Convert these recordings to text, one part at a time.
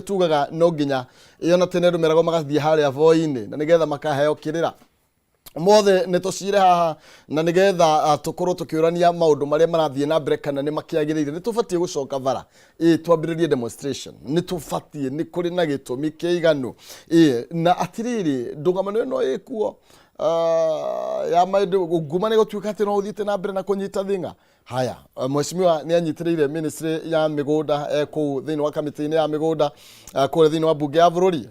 Tugaga no nginya ĩ ona tene andũ meragwo magathiĩ harĩa voi-inĩ na nĩgetha makaheo kĩrĩra mothe nĩ tũcire haha na nĩgetha tũkorwo tũkĩũrania maũndũ marĩa marathiĩ na mbere kana nĩ makĩagĩrĩire. Nĩ tũbatiĩ gũcoka bara ĩ twambĩrĩrie demonstration? Nĩ tũbatiĩ? Nĩ kũrĩ na gĩtũmi kĩiganu? Ĩ na atirĩrĩ, ndũgamano ĩno ĩkuo ya maũndũ nguma nĩ gũtuĩka atĩ no ũthiĩte na mbere na kũnyita thing'a. Haya, mheshimiwa nĩ anyitĩrĩire ministry ya mĩgũnda kũu thĩinĩ wa kamĩtĩ-inĩ ya mĩgũnda kũrĩa thĩinĩ wa mbunge ya bũrũri,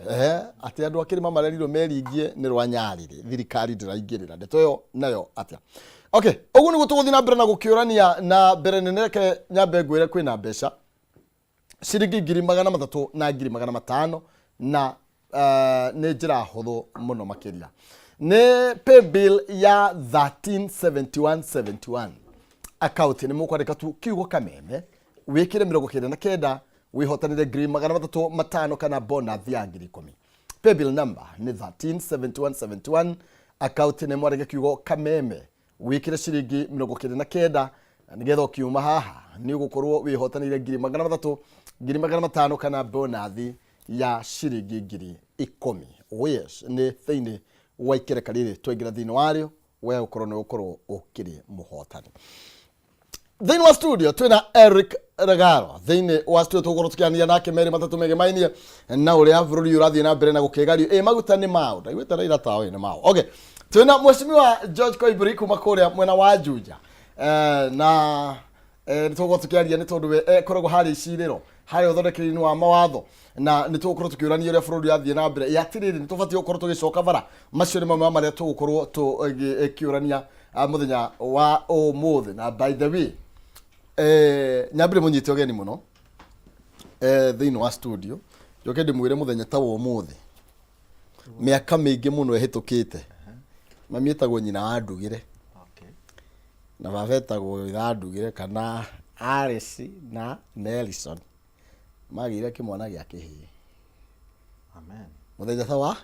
atĩ andũ a kĩrĩma marerirwo meringie nĩ rwa nyarĩrĩ, thirikari ndĩraingĩrĩra ndeto ĩyo nayo atĩa? Okay, ũguo nĩguo tũgũthiĩ na mbere na gũkĩũrania. Na mbere nene, reke nyambe ngwĩre kwĩna mbeca ciringi 300,000 na 500,000 na nĩ njĩra hũthũ mũno makĩria, nĩ pay bill ya 137171. Account nĩ mũkwandĩka tu kiugo Kameme, wĩkĩre 99, wĩhotanĩre 350,000 kana bonus ya 10,000. Pay bill number nĩ 137171, account nĩ mwandĩke kiugo Kameme, wĩkĩre ciringi 99, na nĩgetha ũkiuma haha nĩ ũgũkorwo wĩhotanĩire 300,000, 500,000 kana bonathi ya ciringi 10,000. Oh yes, nĩ thĩinĩ wa ikereka rĩrĩ twaingĩra thĩinĩ warĩo, we ũkorwo nĩ ũkorwo ũkĩrĩ mũhotani. Thĩinĩ wa studio twĩna Eric Regaro. Thĩinĩ wa studio tũgũkorwo tũkĩaranĩria nake merĩ matatũ megemainie na ũrĩa bũrũri ũrathiĩ na mbere na gũkĩgario. Ĩ maguta nĩ mao? Ndaiguĩte Raila taũ nĩ mao. Okay, twĩna mheshimiwa George Koimburi kuma kũrĩa mwena wa Juja, na nĩ tũgũkorwo tũkĩaria nĩ tondũ we ekoragwo harĩa icirĩro, harĩa ũthondekeri-inĩ wa mawatho, na nĩ tũgũkorwo tũkĩũrania ũrĩa bũrũri ũrathiĩ na mbere. Ĩ atĩrĩrĩ, nĩ tũbatiĩ gũkorwo tũgĩcoka bara? Macio nĩ mamwe ma marĩa tũgũkorwo tũgĩkĩũrania mũthenya wa ũmũthĩ. Na by the way, nyambire mũnyite ũgeni mũno thĩinĩ wa studio, njoke ndĩmwĩre mũthenya ta wa ũmũthĩ mĩaka mĩingĩ mũno ĩhĩtũkĩte, mami ĩtagwo nyina wa Ndugĩre na baba etagwo Ithandugĩre kana Alice na Nelson magĩire kĩmwana gĩa kĩhĩĩ. Amen. Mũthenya ta wa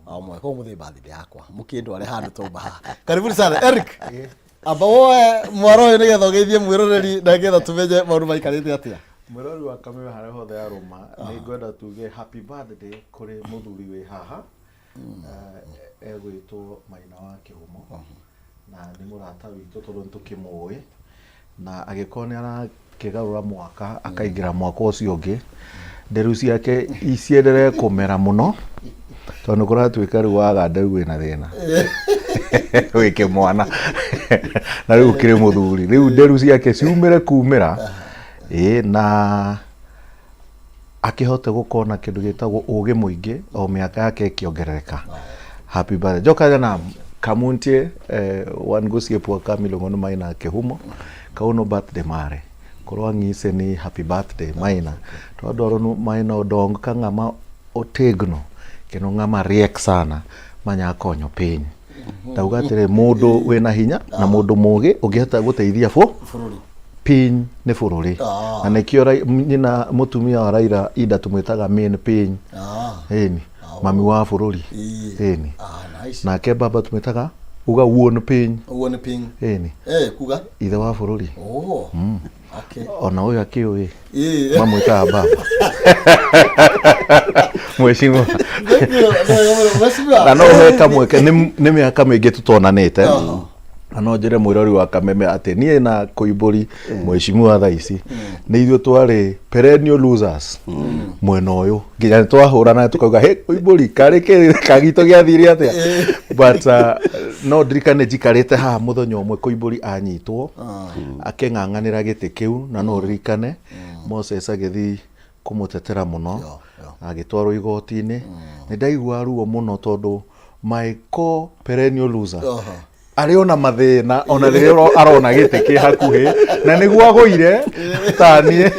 o mwaka ũmũthĩ birthday yakwa, mũkĩndware handũ tauma haha. Karibuni sana Eric, amba woe mwaro ũyũ nĩgetha ũgeithie mwĩroreri na nĩgetha tũmenye maũndũ maikarĩte atĩa. Mwĩrori wa Kameme harĩa hothe arũma, nĩ ngwenda tuge happy birthday kũrĩ mũthuri wĩ haha. Egwĩtwo Maina wa Kĩhumo na nĩ mũrata witũ tondũ nĩ tũkĩmũĩ, na agĩkorwo nĩ arakĩgarũra mwaka akaingĩra mwaka ũcio ũngĩ, nderu ciake cienderee kũmera mũno, tondũ nĩ kũratuĩka rĩu waga nderu wĩna thĩna wĩ kĩmwana na rĩu ũkĩrĩ mũthuri, rĩu nderu ciake ciumĩre kumĩra ĩĩ, na akĩhote gũkorwo na kĩndũ gĩtagwo ũgĩ mũingĩ o mĩaka yake ĩkĩongerereka. Happy birthday njokaga na kamuntie wan gosiepwa ka miluongo ni Maina Kehumo, kawuono birthday mare, koro ang'ise ni happy birthday Maina, to adwaro ni Maina odong ka ng'ama otegno kendo ng'ama riek sana manya konyo piny. Ndauga atĩrĩ, mũndũ wĩna hinya na mũndũ mũgĩ ũngĩhota gũteithia bũrũri. Piny nĩ bũrũri. Na nĩkĩo nyina mũtumia wa Raila Ida tũmwĩtaga main piny. Ĩni mami wa bũrũri. Ĩni. Nice. Nake baba tũmwĩtaga uga wuon piny. Ũguo nĩ piny. Ĩni. Kuga ithe wa bũrũri. Oh, okay. Ona ũyũ akĩũĩ mamwĩtaga baba mheshimiwa. Thank you. Mheshimiwa. Na no he kamweke, nĩ mĩaka mĩingĩ tũtonanĩte, na no njĩre mwĩrori wa Kameme atĩ niĩ na Koimbũri mheshimiwa thaa ici nĩ ithuĩ twarĩ perennial losers mwena ũyũ, nginya nĩ twahũrana tukauga, "Hey, Koimbũri, karĩ kĩ kagitũ gĩathire atĩa?" But no ndirikane njikarĩte haha mũthenya ũmwe Koimbũri anyitwo akĩng'ang'anĩra gĩtĩ kĩu, na no ririkane Moses agĩthiĩ kũmũtetera mũno, agĩtwarwo igoti-inĩ. Nĩ ndaigua ruo mũno tondũ my core perennial loser arĩ ona mathĩna, ona rĩrĩa arona gĩtĩ kĩ hakuhĩ na nĩguo agũire taniĩ,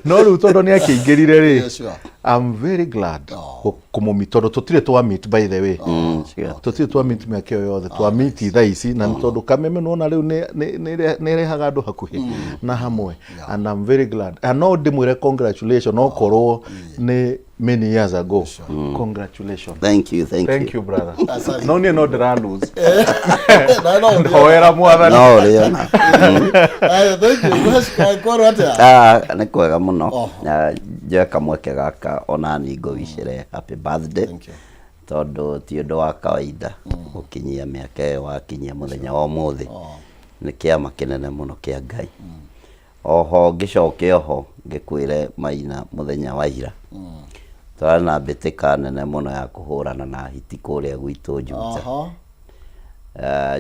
no rĩu tondũ nĩ akĩingĩrire rĩ, I'm very glad kũmũmeet, tondũ tũtirĩ twa meet, by the way. Tũtirĩ twa meet mĩaka ĩyo yothe, twa meet thaa ici, na nĩ tondũ Kameme nĩwona rĩu nĩ ĩrehaga andũ hakuhĩ na hamwe, and I'm very glad, and no ndĩmwĩre congratulations okorwo nĩ many years ago. Congratulations. Thank you, thank Thank you. you, brother. Asante. No niĩ no ndĩra lose. Na no hoera Mwathani. No ũrĩona. Aya, thank you. Mheshimiwa, kwĩrwo atĩa? Ah, nĩ kwega mũno. Oho. Ah, Njoe kamweke gaka onani ngũwicĩre happy birthday. Thank you. Tondũ ti ũndũ wa kawaida gũkinyia mĩaka ĩyo wakinyia mũthenya wa ũmũthĩ. Nĩ kĩama kĩnene mũno kĩa Ngai. Oho ngĩcoke oho ngĩkwĩre Maina, mũthenya wa ira tũrarĩ na mbĩtĩka nene mũno ya kũhũrana na hiti kũrĩa gwitũ Juja.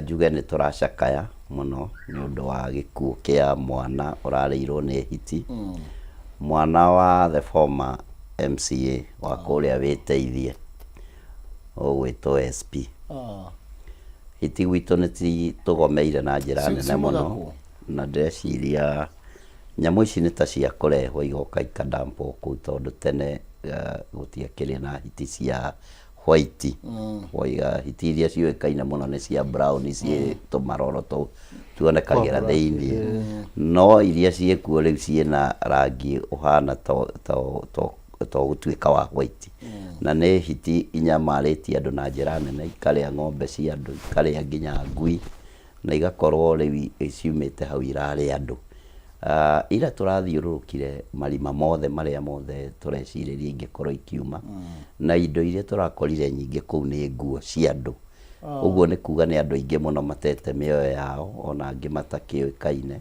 Njuge nĩ tũracakaya mũno nĩ ũndũ wa gĩkuũ kĩa mwana ũrarĩirwo nĩ hiti, mwana wa the former MCA wa kũrĩa Wĩteithie ũgwĩtwo SP. Hiti gwitũ nĩ ti tũgomeire na njĩra nene Ciumaga mũno. kũ? Na ndĩreciria nyamũ ici nĩ ta cia kũrehwo igoka ikadampwo kũu, tondũ tene gũtiakĩrĩ na hiti cia white. Waiga hiti iria ciũĩkaine mũno nĩ cia brown, ciĩ tũmaroro tuonekagĩra thĩiniĩ, no iria ciĩkuo rĩu ciĩna rangi ũhana to gũtuĩka wa white, na nĩ hiti inyamarĩtie andũ na njĩra nene, ikarĩa ng'ombe cia andũ, ikarĩa nginya ngui, na igakorwo rĩu ciumĩte hau irarĩa andũ. Ira tũrathiũrũrũkire marima mothe marĩa mothe tũrecirĩria ingĩkorwo ikiuma, na indo iria tũrakorire nyingĩ kũu nĩ nguo cia andũ. Ũguo nĩ kuga nĩ andũ aingĩ mũno matete mĩoyo yao, ona angĩ matakĩũĩkaine.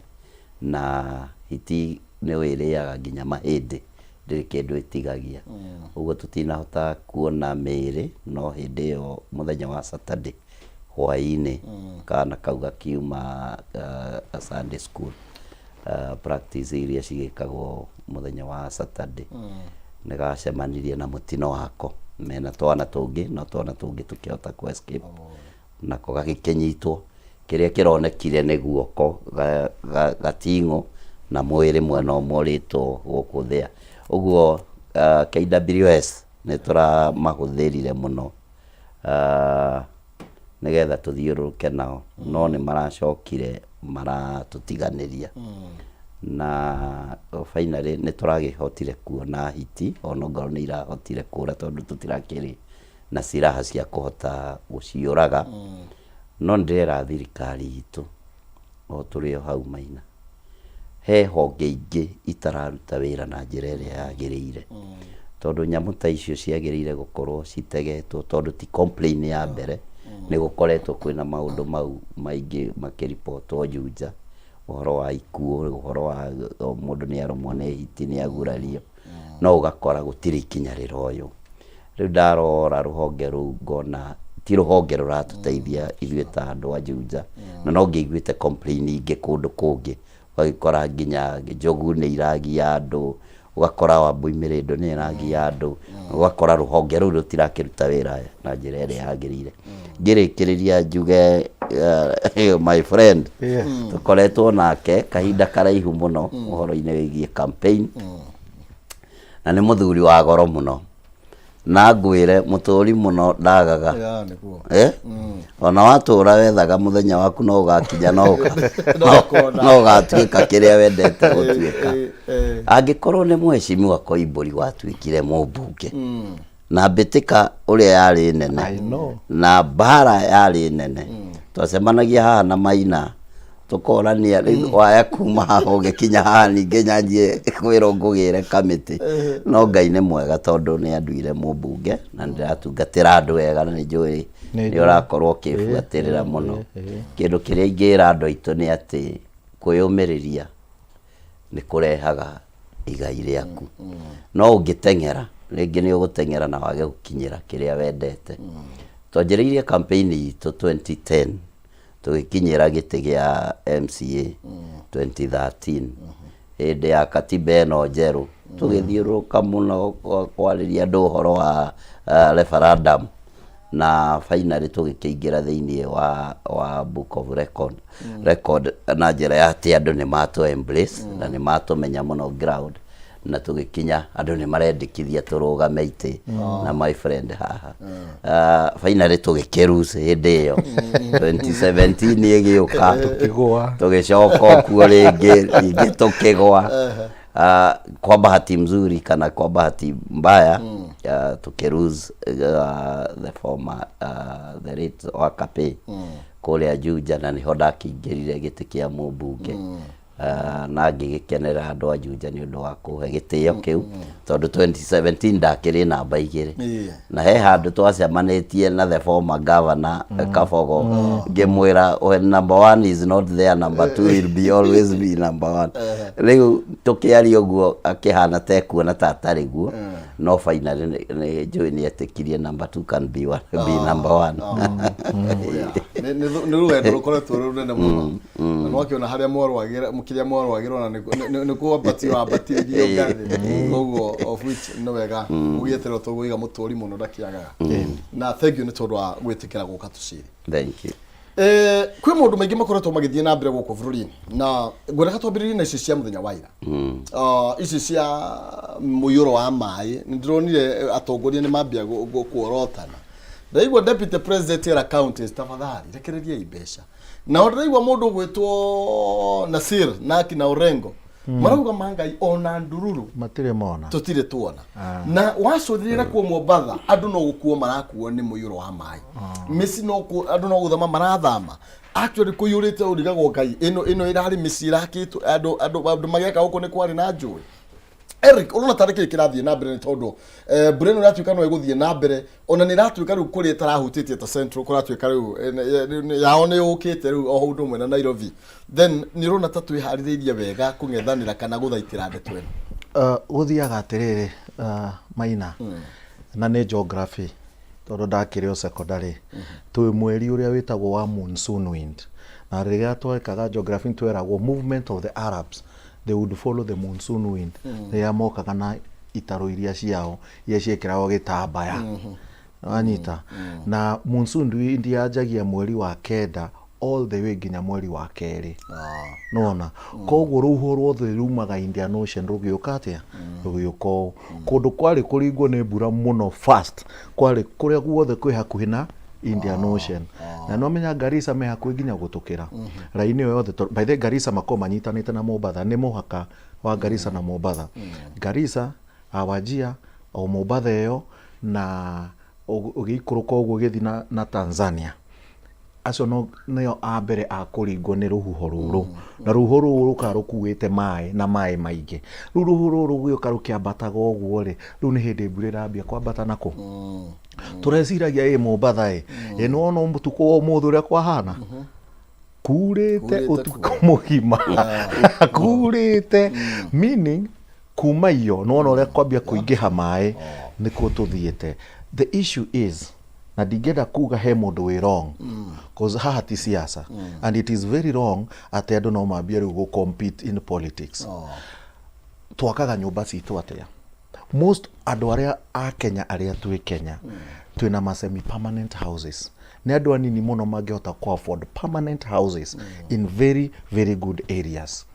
Na hiti nĩ ĩrĩaga nginya mahĩndĩ, ndĩrĩ kĩndũ ĩtigagia. Ũguo tũtinahota kuona mĩĩrĩ, no hĩndĩ ĩyo mũthenya wa Saturday hwaĩ-inĩ kana kau gakiuma Sunday school practice iria cigĩkagwo mũthenya wa Saturday, nĩ gacemanirie na mũtino wako mena twana tũngĩ, no twana tũngĩ tũkĩhota ku escape, nako gagĩkĩnyitwo. Kĩrĩa kĩronekire nĩ guoko gating'o na mwĩrĩ mwena ũmwe ũrĩtwo gũkũ thĩa. Ũguo KWS nĩ tũramahũthĩrire mũno nĩgetha tũthiũrũrũke nao, no nĩ maracokire maratũtiganĩria, na finally nĩ tũragĩhotire kuona hiti, ona ongorwo nĩ irahotire kũra, tondũ tũtirakĩrĩ na silaha cia kũhota gũciũraga. No nĩ ndĩrera thirikari itũ, o tũrĩ o hau Maina, he honge ingĩ itararuta wĩra na njĩra ĩrĩa yagĩrĩire, tondũ nyamũ ta icio ciagĩrĩire gũkorwo citegetwo, tondũ ti complain ya mbere. Nĩ gũkoretwo kwĩna maũndũ mau maingĩ makĩribotwo Juja, ũhoro wa ikuũ, ũhoro wa o mũndũ nĩ arũmwo nĩ hiti, nĩ agurario, no ũgakora gũtirĩ ikinya rĩroywo. Rĩu ndarora rũhonge rũu ngona ti rũhonge rũratũteithia ithuĩ ta andũ a Juja, na no ngĩiguĩte complain ingĩ kũndũ kũngĩ, ũgagĩkora nginya njogu nĩ iragia andũ, ũgakora Wambui Mĩrĩndũ nĩ ĩragia andũ, ũgakora rũhonge rũu rũtirakĩruta wĩra na njĩra ĩrĩa yagĩrĩire. Ngĩrĩkĩrĩria njuge my friend tũkoretwo nake kahinda karaihu mũno ũhoro-inĩ wĩgiĩ campaign, na nĩ mũthuri wa goro mũno, na ngwĩre mũtũri mũno ndagaga. Ya, nĩguo. Eh? Ona watũra wethaga mũthenya waku no ũgakinya, No ũkona. No ũgatuĩka kĩrĩa wendete gũtuĩka. Angĩkorwo nĩ mheshimiwa Koimbũri watuĩkire mũmbunge na mbĩtĩka ũrĩa yarĩ nene I know. na mbara yarĩ nene, twacemanagia haha na Maina tũkorania rĩu waya kuma haha ũgĩkinya haha, ningĩ nyanjie kwĩrwo ngũgĩre kamĩtĩ. No Ngai nĩ mwega, tondũ nĩ anduire mũmbunge na nĩndĩratungatĩra andũ wega, na nĩ njũĩ Nĩ nĩ njũĩ. ũrakorwo ũkĩbuatĩrĩra mũno. Kĩndũ kĩrĩa ingĩra andũ aitũ nĩ atĩ kwĩyũmĩrĩria nĩ kũrehaga igai rĩaku, no ũngĩteng'era rĩngĩ nĩ ũgũteng'era na wage gũkinyĩra kĩrĩa wendete. Twanjĩrĩirie campaign itũ 2010, tũgĩkinyĩra gĩtĩ gĩa MCA 2013 hĩndĩ ya katiba ĩno njerũ. Tũgĩthiũrũrũka mũno kwarĩria andũ ũhoro wa referendum, na finally tũgĩkĩingĩra thĩinĩ wa book of record na njĩra ya atĩ andũ nĩ matũ embrace na nĩ matũmenya mũno ground, na tũgĩkinya andũ nĩ marendĩkithia tũrũgame itĩ na my friend haha. Finally tũgĩkĩruse hĩndĩ ĩyo 2017 ĩgĩũka. Tũkĩgũa. Tũgĩcoka kuo rĩngĩ ningĩ tũkĩgwa. Kwa bahati mzuri kana kwa bahati mbaya, tukilose the former the late Wakape kũrĩa Juja, na nĩho ndakĩingĩrire gĩtĩ kĩa mũmbunge. Na ngĩgĩkenera andũ a Juja nĩ ũndũ wa kũhe gĩtĩo kĩu, tondũ 2017 ndakĩrĩ namba 2. Na he handũ twacemanĩtie na the former governor Kabogo, ngĩmwĩra, "When number one is not there, number two will be always be number one." Rĩu tũkĩaria ũguo akĩhana ta ekuona ta atarĩ guo, no finally nĩ njũĩ nĩ etĩkirie number two can be, one, be number one. Nĩ rũgendo rũkoretwo rũ rũnene mũno, na nĩwakĩona harĩa mwarwagĩra, kĩrĩa mwarwagĩra, ona nĩ kwambatio wambatĩirio ngathĩ. Koguo of which nĩ wega gũgĩeterwo tũgũiga mũtũri mũno ndakĩagaga. Na thank you nĩ tondũ wa gwĩtĩkĩra gũka tũciri. Thank you. Kwĩ maũndũ maingĩ makoretwo magĩthiĩ na mbere gũkũ bũrũri-inĩ, na ngwendaga twambĩrĩrie na icio cia mũthenya wa ira. Ici cia mũiyũro wa maĩ, nĩ ndĩronire atongoria nĩ mambia kuorotana. Ndaigua deputy president era counties, tafadhali rekereriai mbeca. Nao ndĩraigua mũndũ ũgwĩtwo Nasir na akina Orengo marauga mangai ona ndururu matirĩ mona. Tũtirĩ tuona. Na wacũthĩrĩra kuo Mombatha, andũ no gũkuo marakuo nĩ mũiyũro wa maĩ, mĩciĩ no andũ no gũthama marathama. Actually kũiyũrĩte, ũrigagwo Ngai, ĩno ĩrarĩ mĩciĩ ĩrakĩtwo, andũ magĩaka gũkũ nĩ kwarĩ na njũĩ. Eric, ũrona tarĩ kĩĩ kĩrathiĩ na mbere? Nĩ tondũ mbura ĩno ĩratuĩka no ĩgũthiĩ na mbere, ona nĩ ĩratuĩka rĩu kũrĩa ĩtarahutĩtie ta Central kũratuĩka rĩu yao nĩ yũkĩte rĩu o ũndũ ũmwe na Nairobi. Then nĩ ũrona ta twĩharĩrĩirie wega kũng'ethanĩra kana gũthaitĩra ndeto ĩno? Gũthiaga atĩrĩrĩ, Maina, na nĩ geography tondũ ndakĩrĩ o secondary, twĩ mweri ũrĩa wĩtagwo wa monsoon wind, na rĩrĩa twekaga geography tweragwo movement of the Arabs, they would follow the monsoon wind rĩrĩa mokaga na itarũ iria ciao iria ciĩkĩragwo gĩtambaya wanyita. Na monsoon wind yanjagia mweri wa 9 all the way nginya mweri wa 2, nona koguo rũhuho ruothe rumaga Indian Ocean rũgĩũka atĩa, rũgĩũka ũũ kũndũ kwarĩ kũringwo nĩ mbura mũno fast, kwarĩ kũrĩa guothe kwĩ hakuhĩ na Indian Ocean. Na no menya Garissa me hakuhĩ nginya gũtũkĩra raini ĩyo yothe. By the way, Garissa makoragwo manyitanĩte na Mombatha, nĩ mũhaka wa Garissa na Mombatha. Garissa, Wajir, o Mombatha ĩyo, na ũgĩikũrũka ũguo ũgĩthiĩ na Tanzania, acio no nĩo a mbere a kũringwo nĩ rũhuho rũrũ. Na rũhuho rũrũ rũkaga rũkuĩte maĩ na maĩ maingĩ. Rĩu rũhuho rũrũ rũgĩũka rũkĩambataga ũguo rĩ, rĩu nĩ hĩndĩ mbura ĩrambia kwambata nakũ tũreciragia ĩ Mombatha ĩ nĩwona ũtukũ wa ũmũthĩ ũrĩa kwahana kurĩte. Kurĩte. Ũtukũ mũgima kurĩte, meaning kuma iyo nĩwona ũrĩa kwambia kũingĩha maĩ nĩkuo tũthiĩte. The issue is, na ndingĩenda kuga he mũndũ wĩ wrong, cause haha ti siasa, and it is very wrong atĩ andũ no mambie rĩu gũ compete in politics. Twakaga nyũmba citũ atĩa? Most andũ arĩa a Kenya, arĩa twĩ Kenya, twĩna ma semi permanent houses. Nĩ andũ anini mũno mangĩhota ku afford permanent houses in very very good areas.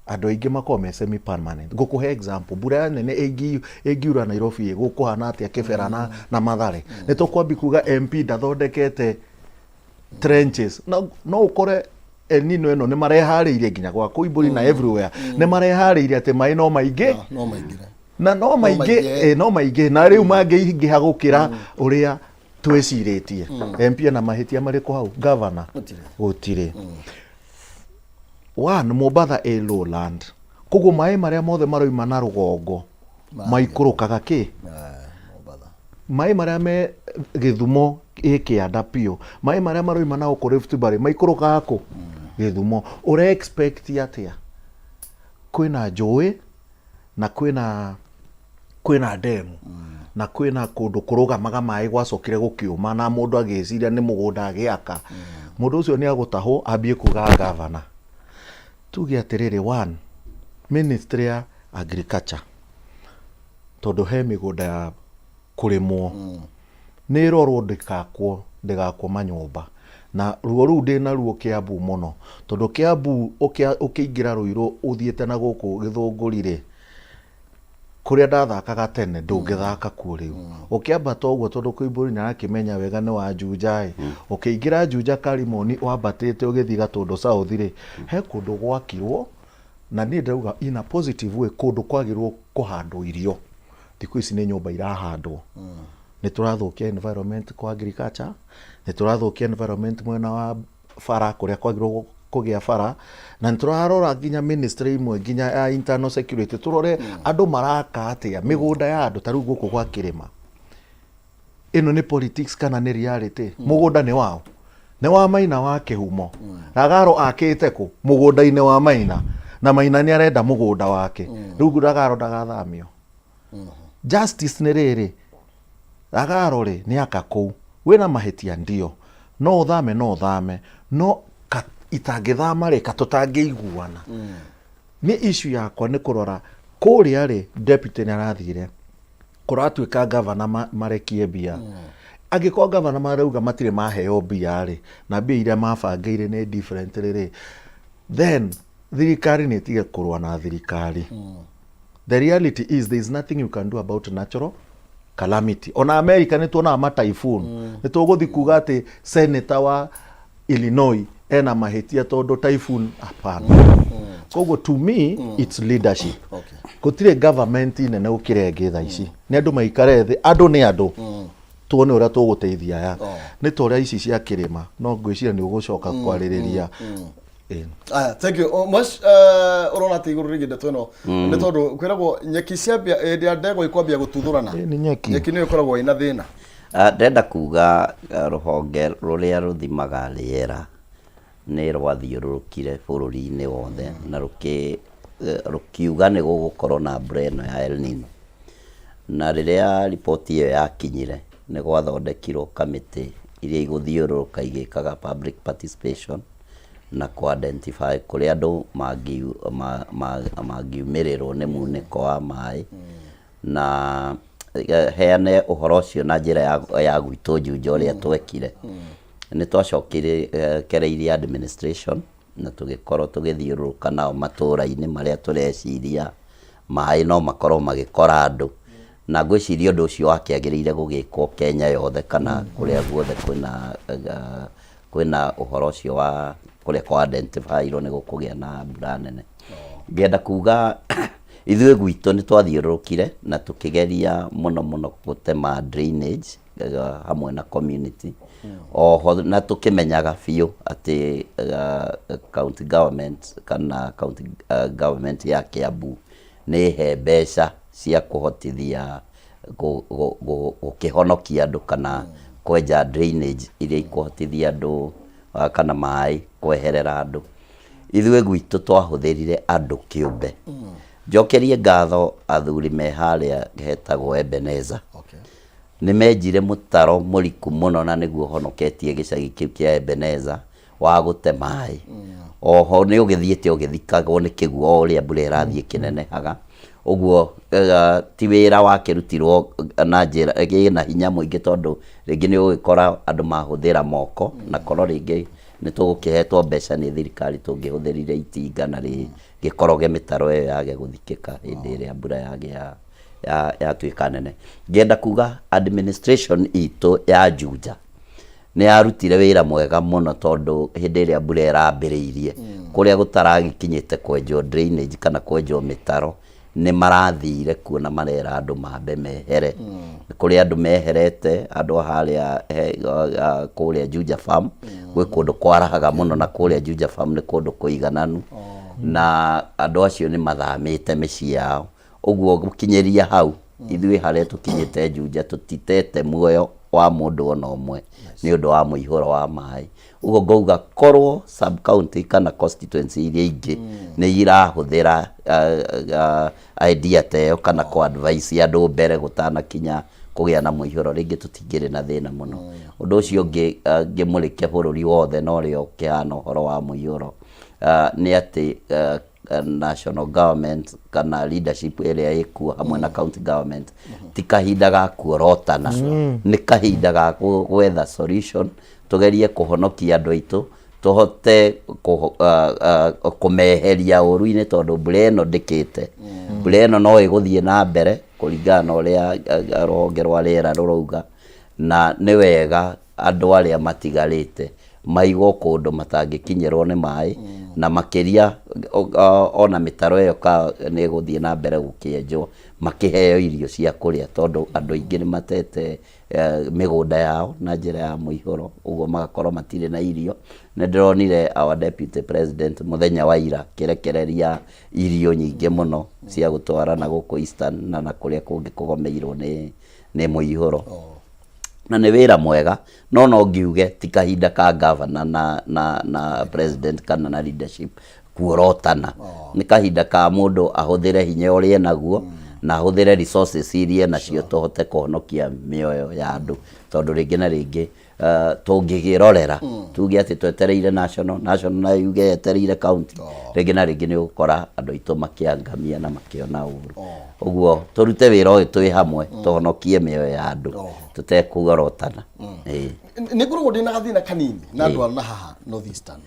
Andũ aingĩ makoragwo me semi permanent. Ngũkũhe example, mbura ya nene ĩngiura Nairobi ĩ, gũkũhana atĩa Kĩbera na Mathare? Nĩ tũkwambi kuga MP ndathondekete trenches. No ũkore El Nino ĩno nĩ mareharĩirie nginya gwa Koimbũri na everywhere, nĩ mareharĩirie atĩ maĩ no maingĩ. No maingĩre. Na no maingĩ. Maingĩ. No maingĩ, na rĩu mangĩingĩha gũkĩra ũrĩa twĩcirĩtie. MP ena mahĩtia marĩkũ hau? Governor? Gũtirĩ. Gũtirĩ. One, Mombatha ĩ lowland, koguo maĩ marĩa mothe maroima na rũgongo maikũrũkaga kĩ? Mombatha. Maĩ marĩa me Gĩthumo ĩ kĩanda biũ, maĩ marĩa maroima na gũkũ Rift Valley maikũrũkaga kũ? Gĩthumo. Ũre expect atĩa? Kwĩna njũĩ na kwĩna ndemu na kwĩna kũndũ kũrũgamaga maĩ, gwacokire gũkĩũma na mũndũ agĩciria nĩ mũgũnda agĩaka. Mũndũ ũcio nĩ agũtahwo ambie kuga gavana. Tuge atĩrĩrĩ, one, ministry ya agriculture, tondũ he mĩgũnda ya kũrĩmwo, nĩ ĩrorwo ndĩgakwo manyũmba. Na ruo rũu ndĩ naruo Kiambu mũno, tondũ Kiambu ũkĩingĩra Rũirũ ũthiĩte na gũkũ Gĩthũngũri rĩ, kũrĩa ndathakaga tene, ndũngĩthaka kuo rĩu. Ũkĩambata ũguo, tondũ Koimbũri nĩ arakĩmenya wega nĩ wa Juja ĩ, ũkĩingĩra Juja Karimoni wambatĩte ũgĩthiĩ Gatũndũ South rĩ, he kũndũ gwakirwo, na niĩ ndĩrauga in a positive way, kũndũ kwagĩrĩirwo kũhandwo irio, thikũ ici nĩ nyũmba irahandwo. Nĩ tũrathũkia environment kwa agriculture, nĩ tũrathũkia environment mwena wa bara kũrĩa kwagĩrĩirwo. kũgĩa bara na nĩ tũrarora nginya ministry imwe nginya ya internal security tũrore andũ maraka atĩa mĩgũnda ya andũ ta rĩu gũkũ gwa kĩrĩma. Ĩno nĩ politics kana nĩ reality? Mũgũnda nĩ wao, nĩ wa Maina wa kĩhumo. Ragaro akĩte kũ mũgũnda-inĩ wa Maina, na Maina nĩ arenda mũgũnda wake. Rĩu Ragaro ndagathamio. Justice nĩ rĩrĩ, Ragaro rĩ nĩ aka kũu wĩna mahĩtia, ndio no ũthame, no ũthame, no itangĩthama rĩ katũtangĩiguana. Nĩ issue yakwa nĩ kũrora kũrĩa rĩ deputy nĩ arathire kũratuĩka gavana marekie mbia. Angĩkorwo gavana marauga matirĩ maheo mbia rĩ, na mbia iria mabangĩire nĩ different rĩ, then thirikari nĩ ĩtige kũrũa na thirikari. The reality is there is nothing you can do about natural calamity. Ona America nĩ tuonaga ma typhoon. Nĩ tũgũthiĩ kuga atĩ senator wa Illinois ena mahĩtia tondũ typhoon? Hapana. Koguo to me it's leadership. Gũtirĩ government nene gũkĩra ĩngĩ thaa ici. Nĩ andũ maikare thĩ, andũ nĩ andũ, tuone ũrĩa tũgũteithia aya. Nĩ ta ũrĩa ici cia kĩrĩma, no ngwĩciria nĩ ũgũcoka kwarĩrĩria. Ĩĩ. Aya, thank you. O, Mosh, ũrona atĩ igũrũ rĩgiĩ ndeto ĩno nĩ tondũ kwĩragwo nyeki ciambia hĩndĩ ya ndegwa ikwambia gũtuthũrana. Ĩ, nĩ nyeki. Nyeki nĩyo ĩkoragwo ĩna thĩna. Ndĩrenda kuga rũhonge rũrĩa rũthimaga rĩera nĩ rwathiũrũrũkire bũrũri-inĩ wothe na rũkiuga nĩ gũgũkorwo na mbura ĩno ya El Nino. Na rĩrĩa riboti ĩyo yakinyire, nĩ gwathondekirwo kamĩtĩ iria igũthiũrũrũka igĩkaga public participation na kũ identify kũrĩa andũ mangiumĩrĩrwo nĩ munĩko wa maĩ, na heane ũhoro ũcio na njĩra ya gwitũ Juja. Ũrĩa twekire, nĩ twacokereirie administration na tũgĩkorwo tũgĩthiũrũrũka nao matũra-inĩ marĩa tũreciria maĩ no makorwo magĩkora andũ, na ngwĩciria ũndũ ũcio wakĩagĩrĩire gũgĩkwo Kenya yothe kana kũrĩa guothe kwĩna ũhoro ũcio wa kũrĩa kwa identify-irwo nĩ gũkũgĩa na mbura nene. Ngĩenda kuga ithuĩ gwitũ nĩ twathiũrũrũkire na tũkĩgeria mũno mũno gũtema drainage hamwe na community oho, na tũkĩmenyaga biũ atĩ county government kana county government ya Kiambu nĩ ĩhe mbeca cia kũhotithia gũkĩhonokia andũ kana kwenja drainage iria ikũhotithia andũ kana maĩ kweherera andũ. Ithuĩ gwitũ twahũthĩrire andũ kĩũmbe. Njokerie ngatho athuri me harĩa hetagwo Ebenezer. Nĩ menjire mũtaro mũriku mũno na nĩguo ũhonoketie gĩcagi kĩu kĩa Ebenezer wa gũte maĩ. Oho nĩ ũgĩthiĩte ũgĩthikagwo nĩ kĩguo o ũrĩa mbura ĩrathiĩ ĩkĩnenehaga. Ũguo ti wĩra wakĩrutirwo na njĩra ĩna hinya mũingĩ, tondũ rĩngĩ nĩ ũgũgĩkora andũ mahũthĩra moko, na korwo rĩngĩ nĩ tũgũkĩhetwo mbeca nĩ thirikari tũngĩhũthĩrire itinga na rĩgĩkoroge mĩtaro ĩyo yage gũthikĩka hĩndĩ ĩrĩa mbura yagĩa yatuĩka nene. Ngĩenda kuga administration itũ ya Juja nĩ yarutire wĩra mwega mũno, tondũ hĩndĩ ĩrĩa mbura ĩrambĩrĩirie, kũrĩa gũtaragĩkinyĩte kwenjwo drainage kana kwenjwo mĩtaro, nĩ marathire kuo na marera andũ mambe mehere. Kũrĩ andũ meherete, andũ harĩa kũrĩa Juja Farm gwĩ kũndũ kwarahaga mũno, na kũrĩa Juja Farm nĩ kũndũ kũigananu, na andũ acio nĩ mathamĩte mĩciĩ yao. Ũguo gũkinyĩria hau ithuĩ harĩa tũkinyĩte Juja, tũtitete muoyo wa mũndũ ona ũmwe nĩ ũndũ wa mũihũro wa maĩ. Ũguo ngauga korwo sub county kana constituency iria ingĩ nĩ irahũthĩra idea ta ĩyo kana kũ advise andũ mbere gũtanakinya kũgĩa na mũihũro, rĩngĩ tũtingĩrĩ na thĩna mũno. Ũndũ ũcio ũngĩ ngĩmũrĩke bũrũri wothe na ũrĩa ũkĩhana ũhoro wa mũihũro nĩ atĩ national government kana leadership ĩrĩa ĩkuo hamwe na county government, ti kahinda ga kuorotana, nĩ kahinda ga gwetha solution, tugerie kũhonokia andũ aitũ, tũhote kũmeheria ũru-inĩ, tondũ mbura ĩno ndĩkĩte, mbura ĩno no ĩgũthiĩ na mbere kũringana na ũrĩa rũhonge rwa rĩera rũrauga, na nĩ wega andũ arĩa matigarĩte maigwo kũndũ matangĩkinyĩrwo nĩ maĩ, na makĩria ona mĩtaro ĩyo ka nĩ ĩgũthiĩ na mbere gũkĩenjwo. Makĩheo irio cia kũrĩa tondũ andũ aingĩ nĩ matete mĩgũnda yao na njĩra ya mũihũro, ũguo magakorwo matirĩ na irio. Nĩ ndĩronire our deputy president mũthenya wa ira akĩrekereria irio nyingĩ mũno cia gũtwara na gũkũ Eastern na na kũrĩa kũngĩ kũgomeirwo nĩ mũihũro. Na nĩ wĩra mwega, no no ngiuge ti kahinda ka governor na president kana na leadership kuorotana. Nĩ kahinda ka mũndũ ahũthĩre hinya ũrĩa enaguo na ahũthĩre resources iria enacio tũhote kũhonokia mĩoyo ya andũ, tondũ rĩngĩ na rĩngĩ tũngĩgĩrorera tuge atĩ twetereire national, national nayo yuge yetereire county, rĩngĩ na rĩngĩ nĩ ũgũkora andũ aitũ makĩangamia na makĩona ũru. Ũguo tũrute wĩra ũyũ twĩ hamwe, tũhonokie mĩoyo ya andũ tũtekuorotana. Ĩĩ. Nĩ ngoragwo ndĩ na gathĩna kanini na andũ a na haha North Eastern,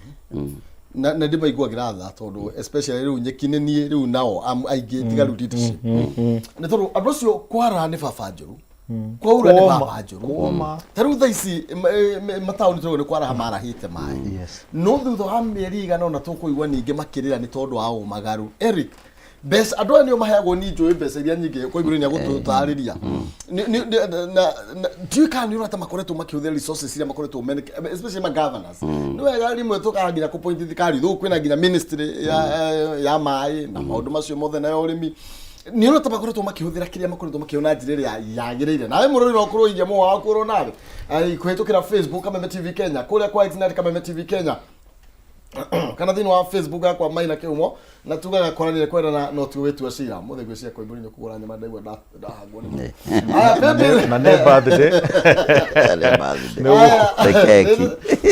na nĩ ndĩmaiguagĩra tha, tondũ especially rĩu nyeki nĩ niĩ rĩu nao aingĩ tiga rĩu leadership, nĩ tondũ andũ acio kwara nĩ baba njũru, kwaura nĩ Kuoma. baba njũru. Kuoma. Ta rĩu thaa ici mataũni tũrĩ nĩ kwaraha marahĩte maĩ, no thutha wa mĩeri igana ũna tũkũigua ningĩ makĩrĩra nĩ tondũ wa ũmagaru. Eric, mbeca andũ aya nĩo maheagwo ni njũĩ mbeca iria nyingĩ, koiguo nĩ agũtũtarĩria. Ndiũĩ kana nĩ ũrata makoretwo makĩhũthĩra resources iria makoretwo mene, especially ma governors. Nĩ wega rĩmwe tũkaga nginya kũ point thirikari thũ kwĩna nginya ministry ya maĩ na maũndũ macio mothe na ya ũrĩmi. Nĩ ũrata makoretwo makĩhũthĩra kĩrĩa makoretwo makĩona na njĩra ĩrĩa yagĩrĩire? Nawe mũrori no ũkorwo igia mũhwa waku ũrona thĩ kũhĩtũkĩra Facebook Kameme TV Kenya, kũrĩa kwa X Kameme TV Kenya, kana thĩinĩ wa Facebook yakwa Maina Kĩhumo, na tugaga kwaranire kwendana no ti gwĩtua cira. Mũthĩ ngwĩciria Koimbũri nĩ kũgũra nyama, ndaigua ndahangwo nĩ. Aya, paybill. Na nĩ birthday. Nĩ birthday. Aya, Nĩ keki.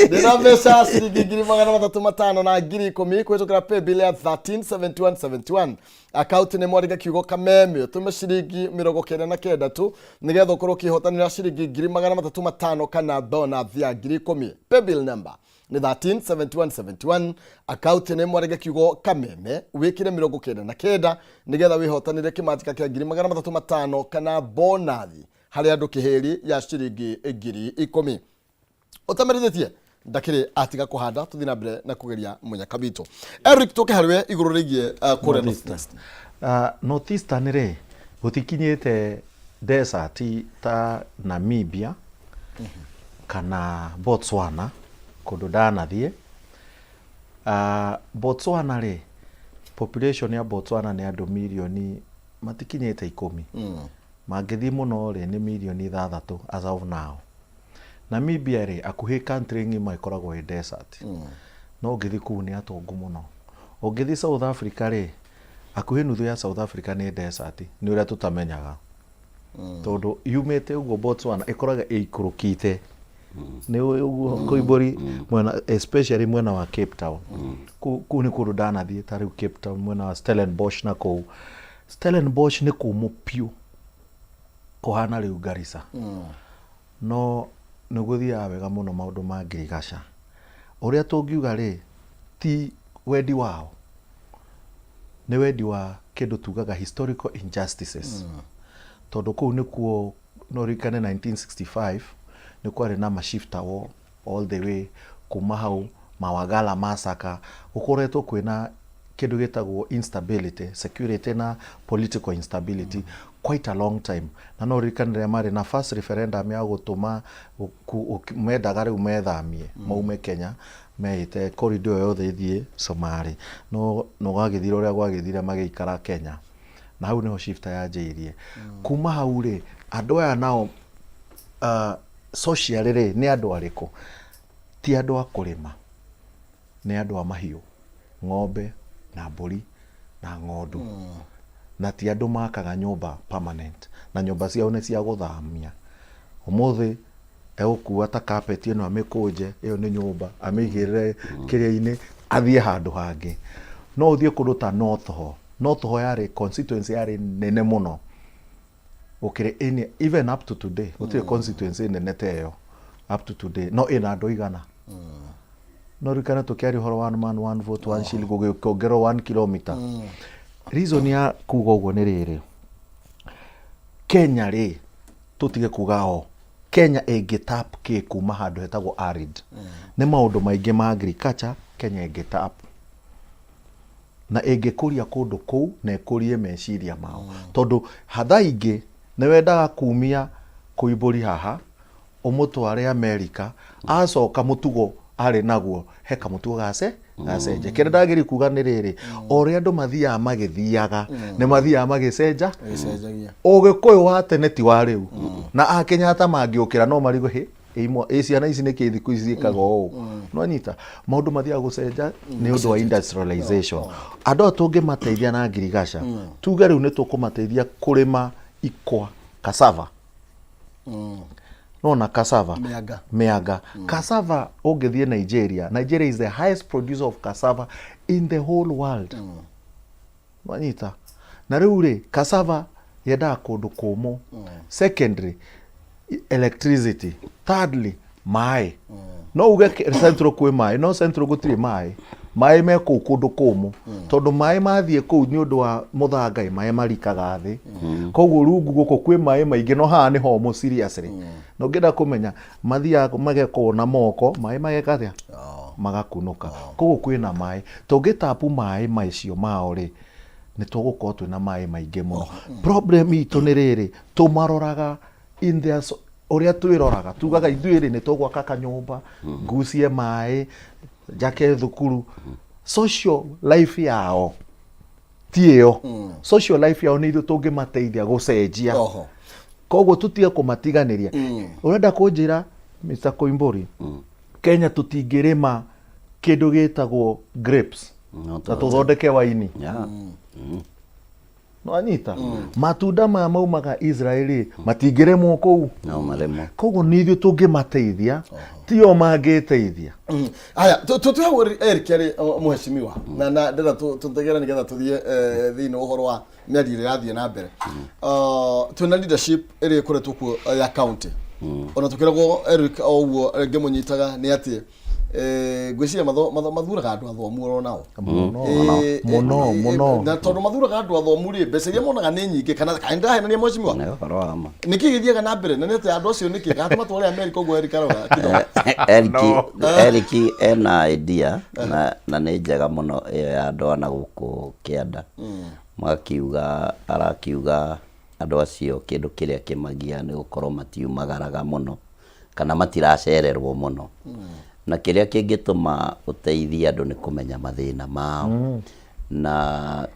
Ndĩna mbeca ciringi 305,000 na 10,000 kũhĩtũkĩra paybill ya 137171, akaunti nĩ mwandĩke kiugo Kameme, ũtũme ciringi 99 tu nĩgetha ũkorwo ũkĩhotanĩra ciringi 305,000 kana bonus ya 10,000. Paybill number nĩ 137171, akaunti nĩ mwandĩke kiugo Kameme, wĩkĩre 99 nĩgetha wĩhotanĩre kĩmanjĩka kĩa 305,000 kana bonathi harĩ andũ kĩhĩri ya ciringi 10,000. Ũtamerithĩtie ndakĩrĩ atiga kũhanda, tũthiĩ na mbere na kũgeria mũnyaka witũ. Eric, tũke harĩ we igũrũ rĩgiĩ kũrĩa North East. North Eastern rĩ, gũtikinyĩte desert ta Namibia kana Botswana kũndũ ndanathiĩ. Botswana rĩ, population ya Botswana nĩ andũ mirioni matikinyĩte 10, mangĩthiĩ mũno rĩ nĩ mirioni 6 as of now. Namibia rĩ, akuhĩ country ng'ima ĩkoragwo ĩ desert, no ũngĩthiĩ kũu nĩ atongu mũno. Ũngĩthiĩ South Africa rĩ, akuhĩ nuthu ya South Africa nĩ desert, nĩ ũrĩa tũtamenyaga, tondũ yumĩte ũguo Botswana ĩkoraga ĩikũrũkĩte nĩ ũĩ ũguo Koimbũri, mwena especially mwena wa Cape Town. Kũu nĩ kũndũ ndanathiĩ, ta rĩu Cape Town mwena wa Stellenbosch, na kũu Stellenbosch nĩ kũmũ piũ kũhana rĩu Garissa, no nĩ gũthiaga wega mũno maũndũ ma ngirigaca. Ũrĩa tũngiuga rĩ, ti wendi wao, nĩ wendi wa kĩndũ tugaga historical injustices, tondũ kũu nĩkuo no ririkane 1965 nĩ kwarĩ na mashifta war all the way kuma hau Mawagala massacre. Gũkoretwo kwĩna kĩndũ gĩtagwo instability, security na political instability quite a long time. Na no ririkane rĩrĩa marĩ na first referendum ya gũtũma mendaga rĩu methamie maume Kenya, meĩte corridor ĩyo yothe ĩthiĩ Somalia, no no gwagĩthire ũrĩa gwagĩthire, magĩikara Kenya, na hau nĩho shifter yanjĩirie. Kuma hau rĩ, andũ aya nao socially rĩ, nĩ andũ arĩkũ? Ti andũ a kũrĩma, nĩ andũ a mahiũ, ng'ombe na mbũri na ng'ondu, na ti andũ makaga nyũmba permanent, na nyũmba ciao nĩ cia gũthamia. Ũmũthĩ egũkua ta carpet ĩno, amĩkũnje, ĩyo nĩ nyũmba, amĩigĩrĩre kĩrĩa-inĩ, athiĩ handũ hangĩ. No ũthiĩ kũndũ ta North Ho. North Ho yarĩ constituency yarĩ nene mũno gũkĩrĩ any, even up to today gũtirĩ constituency nene ta ĩyo up to today, no ĩna andũ igana. No ririkane tũkĩaria ũhoro one man one vote one shilling, gũgĩongererwo 1 kilometer. Reason ya kuga ũguo nĩ rĩrĩ, Kenya rĩ, tũtige kuga o Kenya ĩngĩ tap kĩ kuma handũ hetagwo arid, nĩ maũndũ maingĩ ma agriculture Kenya ĩngĩ tap. Na ĩngĩkũria kũndũ kũu na ĩkũrie meciria mao, tondũ thaa ingĩ nĩ wendaga kumia Koimbũri haha ũmũtware Amerika, acoka mũtugo arĩ naguo he kamũtugo gace gacenjia. Kĩrĩa ndagĩrĩire kuga nĩ rĩrĩ, o ũrĩa andũ mathiaga magĩthiaga, nĩ mathiaga magĩcenja. Magĩcenjagia. Ũgĩkũyũ wa tene ti wa rĩu, na a Kenyatta mangĩũkĩra no marigwo, hĩ, ĩ ciana ici nĩkĩ thikũ ici ciĩkaga ũũ? Nĩwanyita, maũndũ mathiaga gũcenja nĩ ũndũ wa industrialization. Andũ aya tũngĩmateithia na ngirigaca, tuge rĩu nĩ tũkũmateithia kũrĩma ikwa, cassava, nona cassava. Mĩanga. Mĩanga, cassava. Ũngĩthiĩ Nigeria, Nigeria is the highest producer of cassava in the whole world. Wanyita? Na rĩu rĩ, cassava yendaga kũndũ kũmũ, secondly electricity, thirdly maĩ. No uge central kwĩ maĩ, no central gũtirĩ maĩ. Maĩ me kũu kũndũ kũmũ, tondũ maĩ mathiĩ kũu nĩ ũndũ wa mũthanga ĩ, maĩ marikaga thĩ. Koguo rungu gũkũ kwĩ maĩ maingĩ, no haha nĩ homũ seriously. Na ũngĩenda kũmenya, mathiaga magekwo na moko, maĩ mageka atĩa? Magakunũka. Koguo kwĩna maĩ, tũngĩtapu maĩ macio mao rĩ, nĩ tũgũkorwo twĩna maĩ maingĩ mũno. Problem itũ nĩ rĩrĩ, tũmaroraga in their ũrĩa twĩroraga, tugaga ithuĩ rĩ, nĩ tũgwaka kanyũmba, ngucie maĩ, njake thukuru. Social life yao ti ĩyo. Social life yao nĩ ithuĩ tũngĩmateithia gũcenjia. Koguo tũtige kũmatiganĩria. Ũrenda kũnjĩra, Mr. Koimbũri, Kenya tũtingĩrĩma kĩndũ gĩtagwo grapes No na tũthondeke waini? Nwanyita, matunda maya maumaga Israeli matingĩrĩmwo kũu? No marĩmwo. Koguo nĩ ithuĩ tũngĩmateithia, tio mangĩteithia. Haya, tũtue hau Eric arĩ mũheshimiwa, na ndĩrenda tũtegere nĩgetha tũthiĩ thĩinĩ wa ũhoro wa mĩario ĩrĩa ĩrathiĩ na mbere. Twĩna leadership ĩrĩa ĩkoretwo kuo ya county, ona tũkĩragwo Eric o ũguo ngĩmũnyitaga nĩ atĩ ngwĩciria mathuraga andũ athomu oro nao. Mũno. Mũno, Mũno. Na tondũ mathuraga andũ athomu rĩ, mbeca iria monaga nĩ nyingĩ, kana ndĩrahenania, mheshimiwa? Nĩ ũhoro wa ma. Nĩkĩ gĩthiaga na mbere na nĩ atĩ andũ acio nĩkĩ gatũmatware Amerika ũguo Eric arauga kidogo? Eric Eric ena idea na nĩ njega mũno ĩyo ya andũ ana gũkũ kĩanda. Magakiuga, arakiuga andũ acio kĩndũ kĩrĩa kĩmagia nĩ gũkorwo matiumagaraga mũno kana matiracererwo mũno. Na kĩrĩa kĩngĩtũma ũteithie andũ nĩ kũmenya mathĩna mao. Na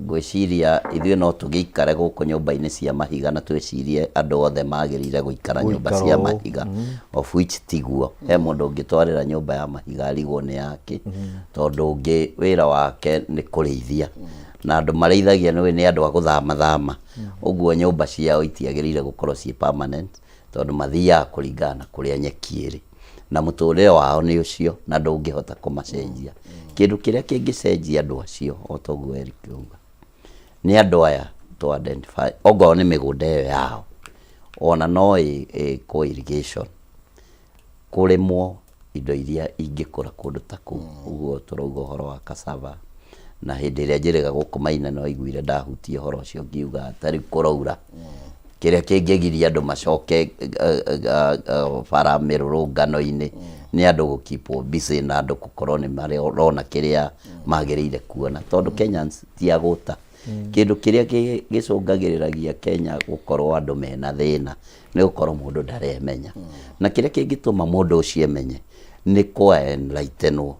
ngwĩciria ithuĩ no tũgĩikare gũkũ nyũmba-inĩ cia mahiga na twĩcirie andũ othe magĩrĩire gũikara nyũmba Gũikara cia ũũ. mahiga, of which tiguo. He mũndũ ũngĩtwarĩra nyũmba ya mahiga arigwo nĩ yake, tondũ ũngĩ wĩra wake nĩ kũrĩithia, na andũ marĩithagia nĩ nĩ andũ a gũthama thama. Ũguo nyũmba ciao itiagĩrĩire gũkorwo ciĩ permanent, tondũ mathiaga kũringana na kũrĩa nyeki ĩrĩ, na mũtũrĩre wao nĩ ũcio na ndũngĩhota kũmacenjia. Kĩndũ kĩrĩa kĩngĩcenjia andũ acio, o ta ũguo Eric auga, nĩ andũ aya to identify ongorwo nĩ mĩgũnda ĩyo yao, ona no ĩkwo irrigation, kũrĩmwo indo iria ingĩkũra kũndũ ta kũu. Ũguo tũrauga ũhoro wa cassava, na hĩndĩ ĩrĩa njĩrĩga gũkũ Maina no aiguire ndahutia ũhoro ũcio ngiuga ta rĩu kũraura, kĩrĩa kĩngĩgiria andũ macoke bara mĩrũrũngano-inĩ nĩ andũ gũ keep busy na andũ gũkorwo nĩ marona kĩrĩa magĩrĩire kuona, tondũ Kenyans ti agũta. Kĩndũ kĩrĩa gĩcũngagĩrĩragia Kenya gũkorwo andũ mena thĩna nĩ gũkorwo mũndũ ndaremenya, na kĩrĩa kĩngĩtũma mũndũ ũcio emenye nĩ kũ enlightenwo.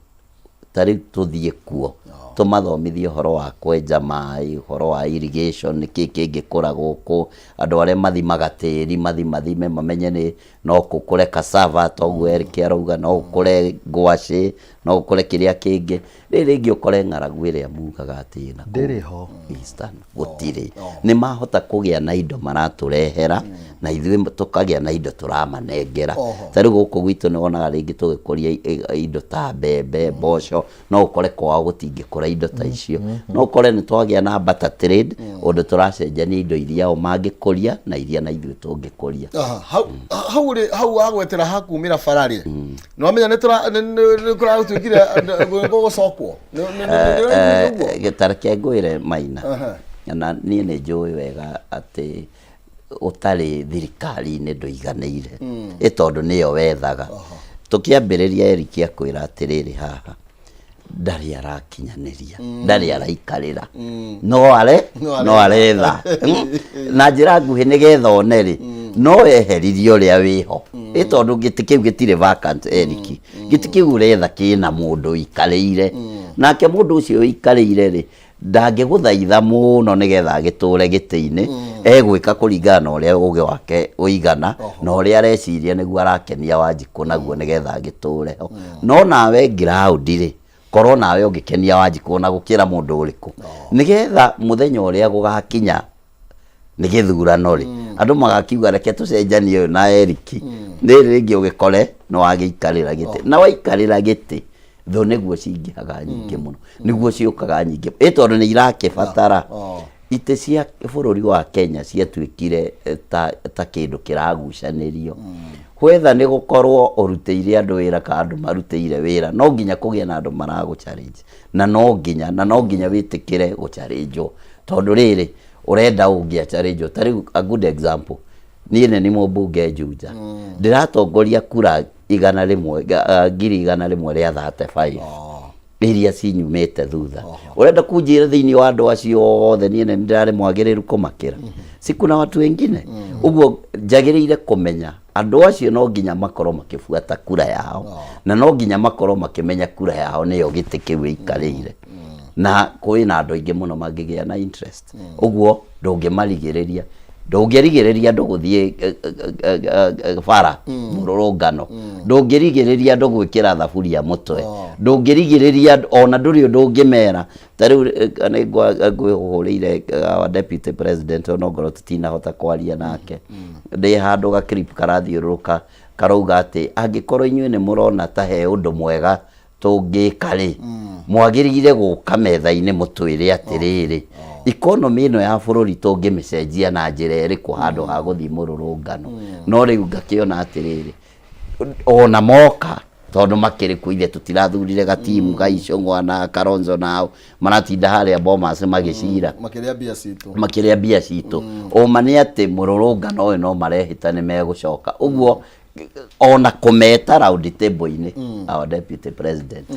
Ta rĩu tũthiĩ kuo tũmathomithie ũhoro wa kwenja maĩ, ũhoro wa irrigation, nĩkĩ kĩngĩkũra gũkũ, andũ arĩa mathimaga tĩri mathimathime mamenye nĩ no gũkũre cassava toguo Eric arauga, no gũkũre ngwacĩ, no gũkũre kĩrĩa kĩngĩ. Rĩrĩ rĩngĩ ũkore ng'aragu ĩrĩa mugaga atĩ ĩna kũu Ndĩrĩ ho. Eastern gũtirĩ. Nĩ mahota kũgĩa na indo maratũrehera na ithuĩ tũkagĩa na indo tũramanengera. Ta rĩu gũkũ gwitũ nĩ wonaga rĩngĩ tũgĩkũria indo ta mbembe, mboco, no ũkore kwao gũtingĩkũra indo ta icio. No ũkore nĩ twagĩa na barter trade, ũndũ tũracenjania indo iria o mangĩkũria na iria na ithuĩ tũngĩkũria. Aha, hau rĩ, hau wagwetera hakumĩra bara rĩ, nĩ wamenya nĩ tũra nĩ kũratuĩkire gũgũcokwo nĩ ũguo. Gĩtareke ngwĩre Maina, na niĩ nĩ njũĩ wega atĩ ũtarĩ thirikari-inĩ ndũiganĩire, ĩ tondũ nĩyo wethaga. Tũkĩambĩrĩria Eric akwĩra atĩrĩrĩ, haha Ndarĩ arakinyanĩria, ndarĩ araikarĩra, no are No no aretha. Na njĩra nguhĩ, nĩgetha one rĩ, no eheririe ũrĩa wĩho, ĩ tondũ gĩtĩ kĩu gĩtirĩ vacant. Eric, gĩtĩ kĩu ũretha kĩna mũndũ ũikarĩire, nake mũndũ ũcio ũikarĩire rĩ, ndangĩgũthaitha mũno nĩgetha agĩtũre gĩtĩ-inĩ. Egwĩka kũringana na ũrĩa ũgĩ wake ũigana na ũrĩa areciria nĩguo arakenia Wanjikũ naguo nĩgetha agĩtũre ho. No nawe ground rĩ, korwo nawe ũngĩkenia Wanjikũ ona gũkĩra mũndũ ũrĩkũ, nĩgetha mũthenya ũrĩa gũgakinya nĩ gĩthurano rĩ, andũ magakiuga, "Reke tũcenjanie ũyũ na Eric." Rĩrĩ rĩngĩ ũgĩkore nĩ wagĩikarĩra gĩtĩ, na waikarĩra gĩtĩ, thũ nĩguo cingĩhaga nyingĩ mũno, nĩguo ciũkaga nyingĩ, ĩ tondũ nĩ irakĩbatara. Itĩ cia bũrũri wa Kenya ciatuĩkire ta kĩndũ kĩragucanĩrio whether nĩ gũkorwo ũrutĩire andũ wĩra kana andũ marutĩire wĩra. No nginya kũgĩe na andũ maragũ challenge, na no nginya wĩtĩkĩre gũ-challenge, tondũ rĩrĩ ũrenda ũngĩa challenge. Ta rĩu, a good example, niĩ nĩ mũmbunge Juja, ndĩratongoria kura 100, 135,000 iria cinyumĩte thutha. Ũrenda kunjĩra thĩinĩ wa andũ acio othe niĩ nĩ ndĩrarĩ mwagĩrĩru kũmakĩra? Si kuna watu wengine? Ũguo njagĩrĩire kũmenya andũ acio no nginya makorwo makĩbuata kura yao, na no nginya makorwo makĩmenya kura yao nĩyo gĩtĩ kĩu ĩikarĩire, na kwĩ na andũ aingĩ mũno mangĩgĩa na interest. Ũguo ndũngĩmarigĩrĩria, ndũngĩrigĩrĩria andũ gũthiĩ bara mũrũrũngano, ndũngĩrigĩrĩria andũ gwĩkĩra thaburia mũtwe, ndũngĩrigĩrĩria ona ndũrĩ ũndũ ũngĩmera. Ta rĩu nĩ ngwĩhũrĩire our deputy president, ona ongorwo tũtinahota kwaria nake, ndĩ handũ ga clip karathiũrũrũka karauga atĩ angĩkorwo inyuĩ nĩ mũrona ta he ũndũ mwega tũngĩka rĩ, mwagĩrĩire gũka metha-inĩ mũtwĩre atĩrĩrĩ, economy ĩno ya bũrũri tũngĩmĩcenjia na njĩra ĩrĩkũ, handũ ha gũthiĩ mũrũrũngano. No rĩu ngakĩona atĩrĩrĩ, ona moka, tondũ makĩrĩ kuo, ithe tũtirathurire gatimu ga Icũng'wa na Kalonzo, nao maratinda harĩa Bomas magĩcira, makĩrĩa mbia citũ. Makĩrĩa mbia citũ. Ũma nĩ atĩ mũrũrũngano ũyũ no marehĩta nĩ megũcoka. Ũguo ona kũmeta round table-inĩ our deputy president,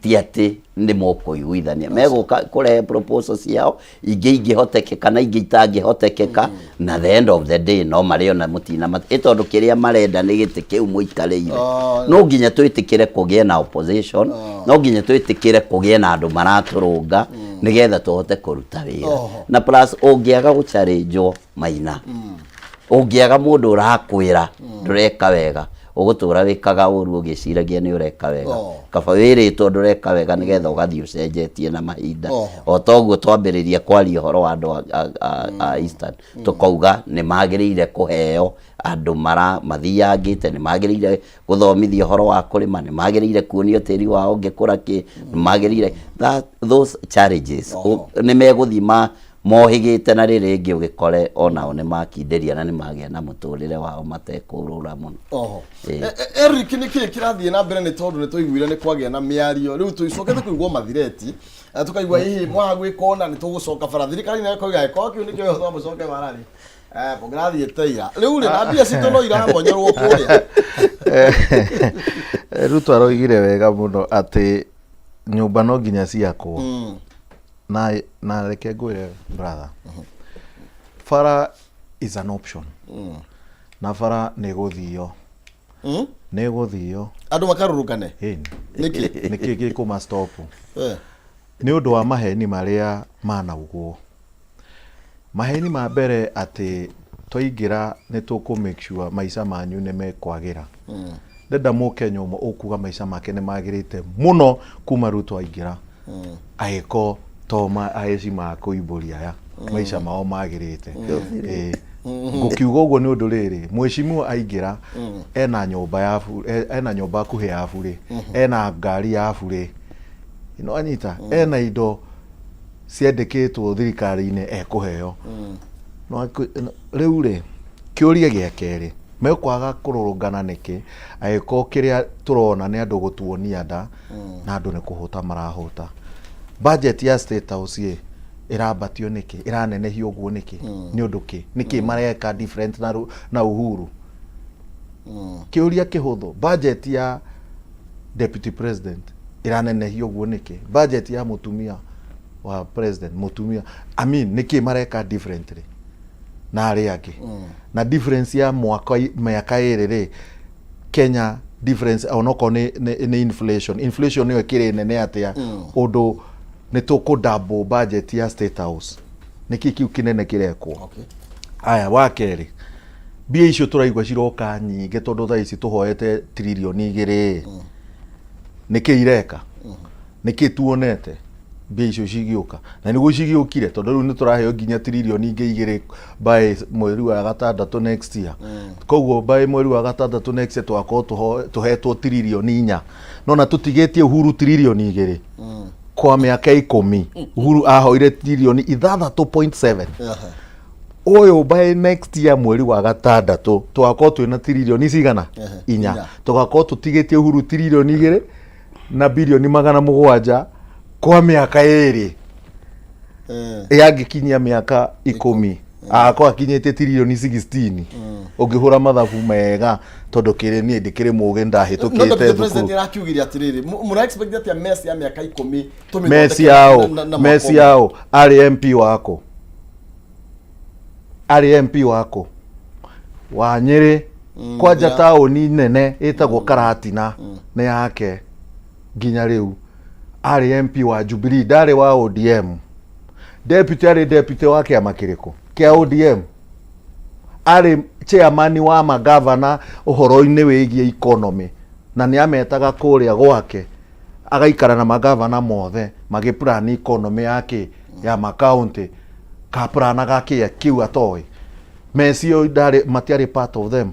ti atĩ nĩ mũkũiguithania, megũka kũrehe proposal ciao, ingĩ ingĩhotekeka na ingĩ itangĩhotekeka, na the end of the day no marĩona mũtina ĩ tondũ kĩrĩa marenda nĩ gĩtĩ kĩu mũikarĩire. No nginya twĩtĩkĩre kũgĩe na opposition, no nginya twĩtĩkĩre kũgĩe na andũ maratũrũnga nĩgetha tũhote kũruta wĩra. Na plus ũngĩaga gũcharĩnjwo maina, ũngĩaga mũndũ ũrakwĩra ndũreka wega, ũgũtũra wĩkaga ũru ũgĩciragia nĩ ũreka wega. Kaba wĩrĩtwo ndũreka wega nĩgetha ũgathiĩ ũcenjetie na mahinda. O toguo twambĩrĩria kwaria ũhoro wa andũ a Eastern, tũkauga nĩ magĩrĩire kũheo andũ mara mathiangĩte, nĩ magĩrĩire gũthomithio ũhoro wa kũrĩma, nĩ magĩrĩire kuonio tĩri wao ũngĩkũra kĩ, nĩ magĩrĩire those challenges. Nĩ megũthiĩ ma mohĩgĩte na rĩrĩ rĩngĩ ũgĩkore onao nĩ makindĩria na nĩ magĩa na mũtũrĩre wao matekũrũra mũno. Ĩĩ. Eric, nĩ kĩĩ kĩrathiĩ na mbere? Nĩ tondũ nĩ twaiguire nĩ kwagĩa na mĩario, rĩu tũcokete kũigua mathireti, tũkaigua hihi mwaga gwĩka ũna nĩ tũgũcoka bara. Thirikari nayo ĩkoiga gĩkorwo kĩu nĩkĩo twamũcoke bara rĩ, mũngĩrathiĩte ira rĩu rĩ, na mbia citũ no iramonyorwo kũrĩa. Ruto aroigire wega mũno atĩ nyũmba no nginya ciakwo. Na reke ngwĩre, brother, bara is an option, na bara nĩ gũthio, nĩ gũthio. Andũ makarũrũngane? Ĩni. Nĩkĩ? Nĩkĩ gĩkũma stop? Nĩ ũndũ wa maheni marĩa manaugwo. Maheni ma mbere atĩ twaingĩra nĩ tũkũ make sure maica manyu nĩ mekwagĩra. Ndenda mũkenya ũmwe ũkuga maica make nĩ magĩrĩte mũno kuma Ruto aingĩra, agĩko to aheci ma kũimbũria aya maica mao magĩrĩte. Ĩĩ. Ngũkiuga ũguo nĩ ũndũ rĩrĩ, mheshimiwa aingĩra ena nyũmba ya ena nyũmba hakuhĩ ya burĩ, ena ngari ya burĩ, no anyita ena indo ciandĩkĩtwo thirikari-inĩ ekũheo. No rĩu rĩ, kĩũria gĩa kerĩ, mekwaga kũrũrũngana nĩkĩ, angĩkorwo kĩrĩa tũrona nĩ andũ gũtuonia nda na andũ nĩ kũhũta marahũta? Budget ya State House ĩ ĩrambatio nĩkĩ? Ĩranenehio ũguo nĩkĩ? Nĩ ũndũ kĩ? Nĩkĩ mareka different na Uhuru? Kĩũria kĩhũthũ, budget ya deputy president Ĩranenehio ũguo nĩkĩ? Budget ya mũtumia wa president, mũtumia, I mean, nĩkĩ mareka differently na arĩa angĩ? Na difference ya mwaka, mĩaka ĩrĩ rĩ, Kenya difference onokorwo nĩ inflation, inflation nĩyo ĩkĩrĩ nene atĩa ũndũ nĩ tũkũ double budget ya State House? Nĩkĩ kĩu kĩnene kĩrekwo? Aya, wa kerĩ, mbia icio tũraigua ciroka nyingĩ tondũ thaa ici tũhoete 2 trillion, nĩkĩ ireka? Nĩkĩ tuonete mbia icio cigĩũka? Na nĩguo cigĩũkire, tondũ rĩu nĩ tũraheo nginya 2 trillion by mweri wa gatandatũ next year. Koguo by mweri wa gatandatũ next year tũgakorwo tũhetwo 4 trillion. No na tũtigĩtie Uhuru 2 trillion kwa mĩaka 10. Uhuru ahoire 6.7 trillion. Ũyũ by next year mweri wa gatandatũ tũgakorwo twĩna tiririoni cigana? 4. 4. Tũgakorwo tũtigĩtie Uhuru 2 trillion na bilioni 700 kwa mĩaka 2. Yangĩkinyia mĩaka 10 agakorwo akinyĩtie 16 trillion, ũngĩhũra mathabu mega, tondũ kĩrĩ niĩ ndĩkĩrĩ mũgĩ, No ndahĩtũkĩte Deputy President thukuru. Arakiugire atiriri, mũra expect atia mess ya mĩaka 10 tũmĩthondeke Mesi yao na mwaka mesi ũmwe? Yao arĩ MP wako, arĩ MP wako wa Nyĩrĩ, kwanja taũni nene ĩtagwo Karatina nĩ yake nginya rĩu. Arĩ MP wa Jubilee, ndarĩ wa ODM. Deputy, arĩ deputy wa kĩama kĩrĩkũ kĩa ODM? Arĩ chairman wa magavana ũhoro-inĩ wĩgiĩ economy, na nĩ ametaga kũrĩa gwake agaikara na magavana mothe magĩplan economy yake ya makaunti, kaplanaga kĩa kĩu atoĩ mecio ndarĩ, matiarĩ part of them.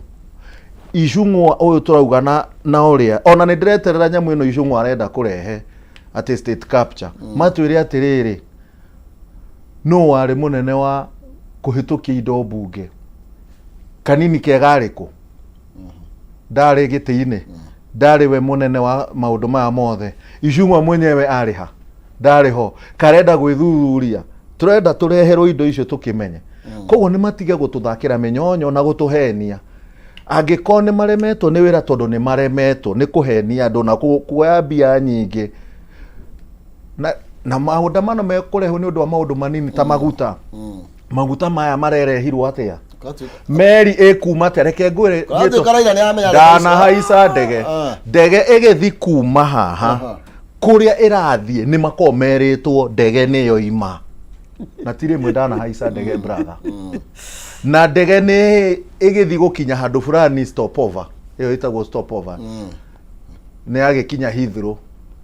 Icung'wa ũyũ tũrauga na ũrĩa ona nĩ ndĩreterera nyamũ ĩno Icung'wa arenda kũrehe atĩ state capture, matwĩre atĩrĩrĩ, nũ warĩ mũnene wa kũhĩtũkia indo mbunge? Kanini kega arĩkũ? Ndarĩ gĩtĩ-inĩ, ndarĩ we mũnene wa maũndũ maya mothe. Icung'wa mwenyewe arĩ ha? Ndarĩ ho. Karenda gwĩthuthuria, tũrenda tũreherwo indo icio tũkĩmenye. Koguo nĩ matige gũtũthakĩra mĩnyonyo na gũtũhenia. Angĩkorwo nĩ maremetwo nĩ wĩra, tondũ nĩ maremetwo nĩ kũhenia andũ na kuoya mbia nyingĩ na maũndamano mekũrehwo nĩ ũndũ wa maũndũ manini ta maguta. Maguta maya marerehirwo atĩa? Meri ĩkuma atĩa? Reke ngwĩre. Kũratuĩka Raila nĩ aramenya. Ndanahaica ndege. Ndege ĩgĩthi kuma haha kũrĩa ĩrathiĩ, nĩ makoragwo merĩtwo ndege nĩyo ima, na ti rĩmwe ndanahaica ndege, brother. Na ndege nĩ ĩgĩthi gũkinya handũ fulani, stopover, ĩyo ĩtagwo stopover, nĩ yagĩkinya Heathrow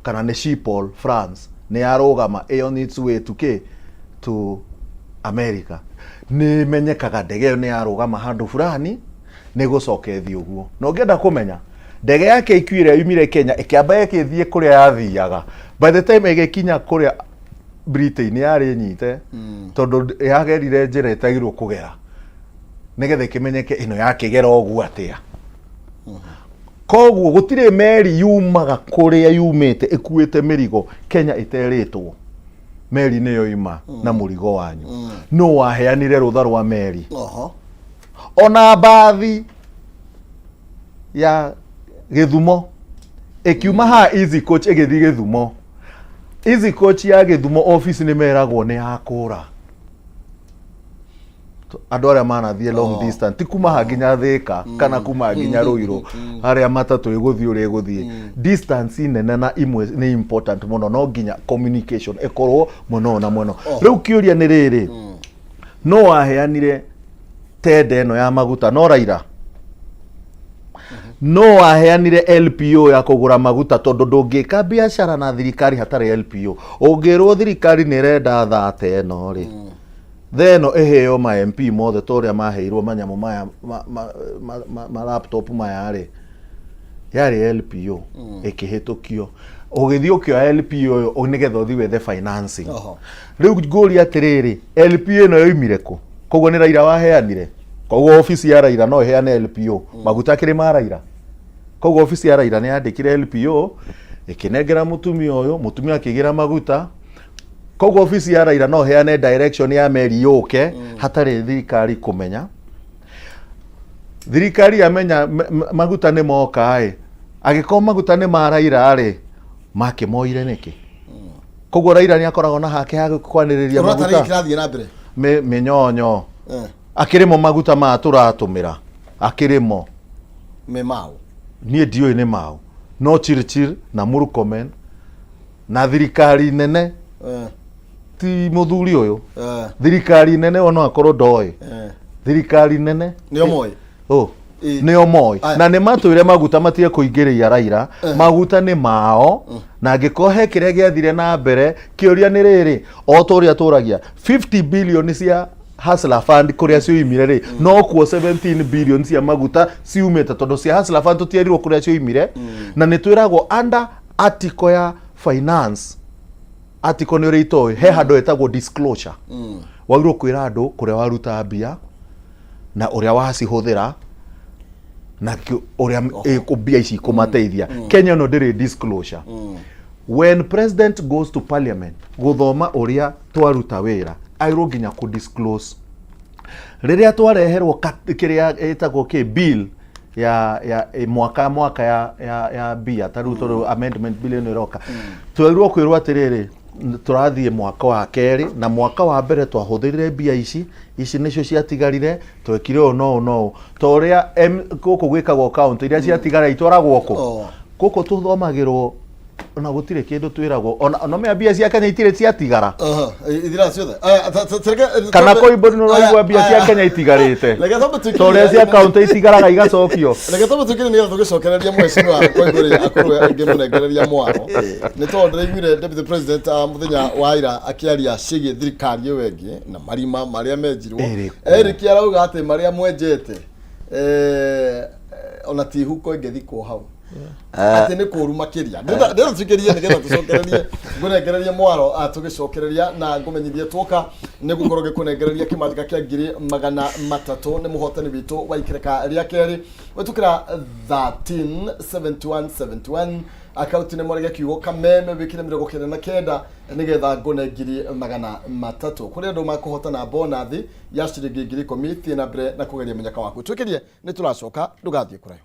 kana nĩ Schiphol, France, nĩ yarũgama ĩ on its way to kĩ, to America. Nĩ menyekaga ndege ĩyo nĩ yarũgama handũ fulani, nĩ gũcoka ĩthiĩ ũguo. Na ũngĩenda kũmenya, ndege ya KQ ĩrĩa yumire Kenya ĩkĩamba ĩgĩthiĩ kũrĩa yathiaga, by the time ĩgĩkinya kũrĩa Britain yarĩ nyite, tondũ yagerire njĩra ĩtagĩrwo kũgera nĩgetha ĩkĩmenyeke ĩno yakĩgera ũguo atĩa. Koguo gũtirĩ meri yumaga kũrĩa yumĩte ĩkuĩte mĩrigo Kenya ĩterĩtwo meri nĩyo ima na mũrigo wanyu. No waheanire rũtha rwa meri? Ona mbathi ya Gĩthumo ĩkiuma haha, Easy Coach ĩgĩthiĩ Gĩthumo, Easy Coach ya Gĩthumo office nĩ meragwo nĩ ya kũra. Andũ arĩa manathiĩ long distance, ti kuma haha nginya Thĩka kana kuma haha nginya Ruiru, harĩa matatũ ĩgũthiĩ ũrĩa ĩgũthiĩ, distance nene na imwe nĩ important mũno, no nginya communication ĩkorwo mwena ũyũ na mwena ũyũ. Rĩu kĩũria nĩ rĩrĩ, no waheanire tender ĩno ya maguta? No Raila no waheanire LPO ya kũgũra maguta? Tondũ ndũngĩka biacara na thirikari hatarĩ LPO. Ũngĩrwo thirikari nĩ ĩrenda thate ĩno rĩ, thaa ĩno ĩheo ma MP mothe ta ũrĩa maheirwo manyamũ maya ma laptop maya rĩ, yarĩ LPO ĩkĩhĩtũkio, ũgĩthiĩ ũkĩoya LPO ĩyo nĩgetha ũthiĩ wethe financing. Rĩu ngũria atĩrĩrĩ, LPO ĩno yoimire kũ? Koguo nĩ Raila waheanire? Koguo obici ya Raila no ĩheane LPO? Maguta akĩrĩ ma Raila? Koguo obici ya Raila nĩ yandĩkire LPO, ĩkĩnengera mũtumia ũyũ, mũtumia akĩgĩra maguta. Koguo obici ya Raila no ĩheane direction ya meri yũke hatarĩ thirikari kũmenya? Thirikari yamenya maguta nĩ moka ĩ, angĩkorwo maguta nĩ ma Raila rĩ. Makĩmoire nĩkĩ? Koguo Raila nĩ akoragwo na hake ha kwanĩrĩria Ũrona tarĩ maguta kĩrathiĩ na mbere. Mĩnyonyo. Eh. Akĩrĩmo maguta maya tũratũmĩra akĩrĩmo. Me mao. Niĩ ndiũĩ nĩ mao, no Chirchir na Murkomen na thirikari nene. Ti mũthuri ũyũ. Thirikari nene ona akorwo ndoĩ. Thirikari nene Nĩo moĩ. Oh. Ĩ. Nĩo moĩ. Aya. Na nĩ matwĩre maguta matige kũingĩrĩria Raila. Maguta nĩ mao, na angĩkorwo he kĩrĩa gĩathire na mbere, kĩũria nĩ rĩrĩ, o ta ũrĩa tũragia 50 billion cia Hustler Fund kũrĩa cioimire rĩ, no kuo 17 billion cia maguta ciumĩte, tondũ cia Hustler Fund tũtierirwo kũrĩa cioimire. Na nĩ twĩragwo under article ya finance, article nĩ ũrĩa itoĩ, he handũ hetagwo disclosure, wagĩrĩirwo kwĩra andũ kũrĩa waruta mbia na ũrĩa wacihũthĩra na ũrĩa mbia ici ikũmateithia. Kenya ĩno ndĩrĩ disclosure. When president goes to parliament gũthoma ũrĩa twaruta wĩra, agĩrĩirwo nginya kũ disclose rĩrĩa twareherwo kĩrĩa ĩtagwo kĩ bill ya mwaka mwaka ya mbia. Ta rĩu tondũ amendment bill ĩno ĩroka, twagĩrĩirwo kwĩrwo atĩrĩrĩ, tũrathiĩ mwaka wa kerĩ, na mwaka wa mbere twahũthĩrire mbia ici, ici nĩcio ciatigarire, twekire ũũ no ũũ no ũũ, ta ũrĩa gũkũ gwĩkagwo county, iria ciatigara itwaragwo kũ. Oh. Gũkũ tũthomagĩrwo ona gũtirĩ kĩndũ twĩragwo, ona mea mbia cia Kenya itirĩ ciatigara. Aha, ithiraga ciothe. Aya, Kana Koimbũri nĩ ũraigua mbia cia Kenya itigarĩte Reke twambe ta ũrĩa cia county itigaraga igacokio? Reke twambe tũkire nĩgetha tũgĩcokereria mheshimiwa Koimbũri akorwo ngĩmũnengereria mwaro, nĩ tondũ ndĩraiguire deputy president mũthenya wa ira akĩaria ciĩgiĩ thirikari ĩyo ĩngĩ na marima marĩa menjirwo. Ĩrĩkũ? Eric arauga atĩ marĩa mwenjete ona ti huko ĩngĩthikwo hau, atĩ nĩ kũru makĩria. Ndĩrenda tuikĩrie nĩgetha tũcokererie, ngũnengererie mwaro tũgĩcokereria na ngũmenyithie tuoka nĩ gũkorwo ngĩkũnengereria kĩmanjĩka kĩa 300,000 nĩ mũhotani witũ wa ikereka rĩa kerĩ wĩtũkĩra 137171 akaunti nĩ mwarĩge kiugo Kameme, wĩkĩre 99 nĩgetha ngũne 300,000 kũrĩ andũ makũhotana bonathi ya ciringi 10,000. Thiĩ na mbere na kũgeria mũnyaka waku. Twĩkĩrie, nĩ tũracoka, ndũgathiĩ kũraihu.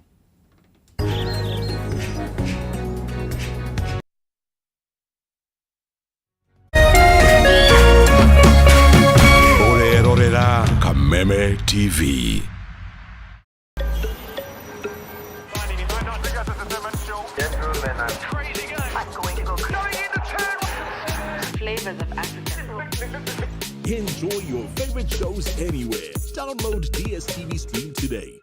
Ũrerorera Kameme TV. Flavors of Africa. Enjoy your favorite shows anywhere. Download DSTV Stream today.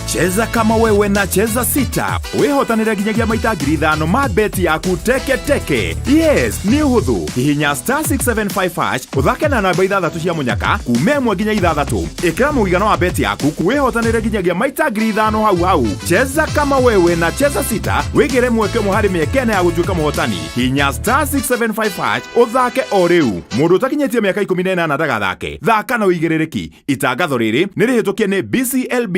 Cheza kama wewe na Cheza Sita wĩhotanĩre nginyagia maita 5,000 ma beti yaku teke teke. Yes, nĩ ũhũthũ. Hihinya star 675 hash, ũthake na namba ithathatũ cia mũnyaka kuma 1 nginya 6. Ĩkĩra mũigana wa beti yaku, wĩhotanĩre nginyagia maita 5,000 hau hau. Cheza kama wewe na Cheza Sita, wĩgĩre mweke ũmwe harĩ mĩeke 4 ya gũtuĩka mũhotani. Hinya star 675 hash ũthake o rĩu. Mũndũ ũtakinyĩtie mĩaka 18 ndagathake. Thaka na ũigĩrĩrĩki. Itangatho rĩrĩ nĩ rĩhĩtũkie nĩ BCLB.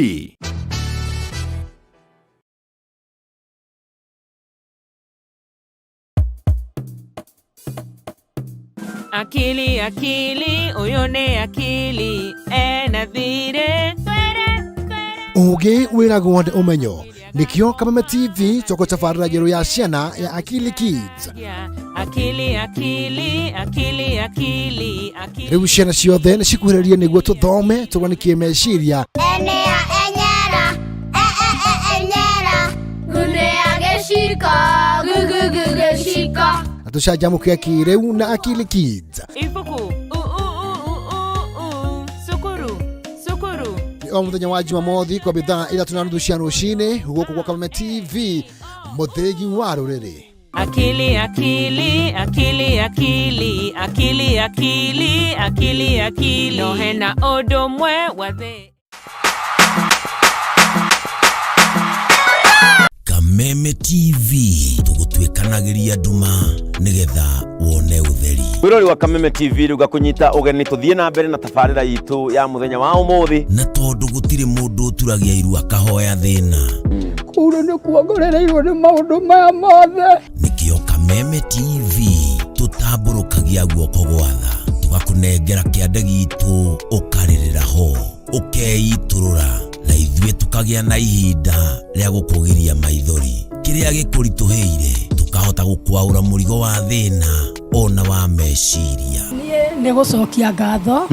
Akili, akili, ũyũ nĩ akili ena thirĩ. Ũgĩ wĩragwo nĩ ũmenyo, nĩkĩo Kameme TV tũgũtabarĩra njerũ ya ciana ya Akili Kids. Akili, akili, akili, akili, akili. Rĩu ciana ciothe nĩ cikuhĩrĩrie nĩguo tũthome tũganikie meciria. Enea enyera, e e e enyera, gunea geciko, gu gu gu geciko. Na tũcanjamũke kĩrĩu na Akili Kids. Ibuku u u u u u u cukuru cukuru. Nĩ o mũthenya wa Jumamothi kwambia thaa 3:30 cia rũcinĩ gũkũ gwa Kameme TV, mũthĩgi wa rũrĩrĩ. Akili, akili, akili, akili, akili, akili, akili, akili. No hena ũndũ ũmwe wa thĩ. Kameme TV, tũgũtuĩkanagĩria nduma nĩgetha wone ũtheri. Mwirori wa Kameme TV, rĩu ngakũnyita ũgeni tũthiĩ na mbere na tabarĩra itũ ya mũthenya wa ũmũthĩ. Na tondũ gũtirĩ mũndũ ũturagia iru akahoya thĩna, Kũu nĩ kuongorereirwo nĩ maũndũ maya mothe. Nĩkĩo Kameme TV tũtambũrũkagia guoko gwa tha, tũgakũnengera kĩande gitũ, ũkarĩrĩra ho, ũkeitũrũra, na ithuĩ tũka Tũkagĩa na ihinda rĩa gũkũgiria maithori kĩrĩa gĩkũritũhĩire, tũkahota gũkwaũra mũrigo wa thĩna ona wa meciria. Niĩ nĩ gũcokia ngatho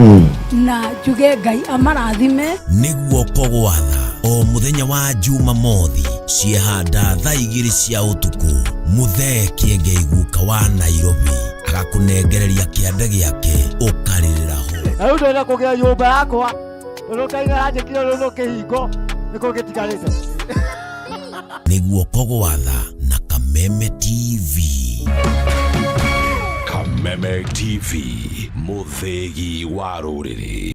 na njuge Ngai amarathime. Nĩ guoko gwatha o mũthenya wa Jumamothi ciehanda thaa 2 cia ũtukũ, Mũthee Kĩengei guka wa Nairobi agakũnengereria kĩande gĩake ũkarĩrĩra ho. Na rĩu ndĩrenda kũgĩa nyũmba yakwa tondũ Ngai aranjĩkire rũrũ kĩhingo nĩkĩo gĩtigarĩte. Nĩ guoko gwatha na Kameme TV. Kameme TV, mũthĩgi wa rũrĩrĩ.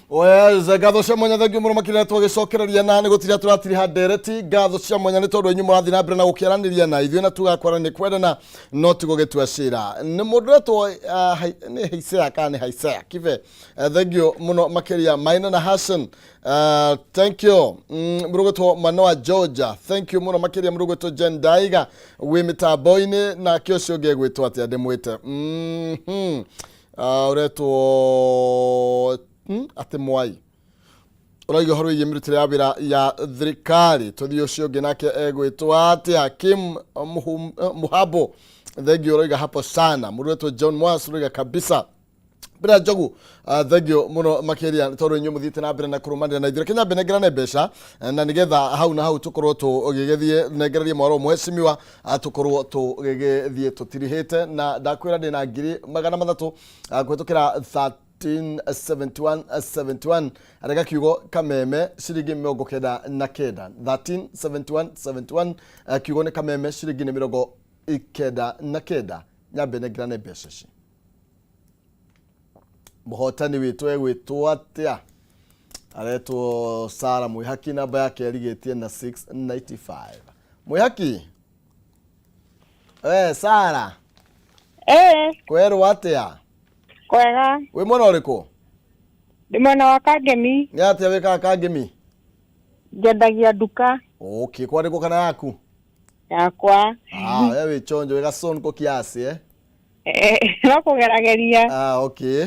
Well, ngatho cia mwanya thengiũ mũno makĩria twagĩcokereria na nĩ gũtiria tũratiriha ndereti. Ngatho cia mwanya nĩ tondũ inyuĩ mũrathiĩ na mbere na gũkĩaranĩria na ithuĩ na tugakwara nĩ kwendana no ti gũgĩtua cira. Nĩ mũndũ ũretwo nĩ Haisea kana nĩ Haisea Kibe, thengiũ mũno makĩria. Maina na Hassan, thank you. Mũrũgwĩtwo Manoa Georgia, thank you mũno makĩria. Mũrũgwĩtwo Jen Daiga wĩ mĩtambo-inĩ, nake ũcio ũngĩ egwĩtwo atĩa ndĩmwĩte? Ũretwo atĩ Mwai ũrauga ũhoro wĩgiĩ mĩrutĩre ya wĩra ya thirikari. Tũthiĩ ũcio ũngĩ nake egwĩtwo atĩa? Kim Muhabo, thengiũ, ũrauga hapo sana. Mũndũ wetwo John Mwas ũrauga kabisa mbere njogu, thengiũ mũno makĩria tondũ inyuĩ mũthiĩte na mbere na kũrũmanĩra na ithuĩ. Reke nyambe nengerane mbeca na nĩgetha hau na hau tũkorwo tũgĩgĩthiĩ nengererie mwaro mũhecimiwa, tũkorwo tũgĩgĩthiĩ tũtirihĩte na ndakwĩra ndĩna 300,000 kũhĩtũkĩra 137171. Arega kiugo Kameme, ciringi 99, 137171, kiugo nĩ Kameme, ciringi nĩ 99. Nyambe nengerane mbeca ici. Mũhotani witũ egwĩtwo atĩa? Aretwo Sara Mwihaki, namba yake ĩrigĩtie na 695. Mwihaki, Sara. Kwerwo atĩa? Kwega. Wĩ mwena ũrĩkũ? Ndĩ mwena wa Kangemi. Nĩ atĩa wĩkaga Kangemi? Njendagia nduka. Okay, kwandĩkwo kana yaku? Yakwa. Ah, we wĩ chonjo, wĩ gasonko kiasi, eh? No kũgerageria. Ah, okay.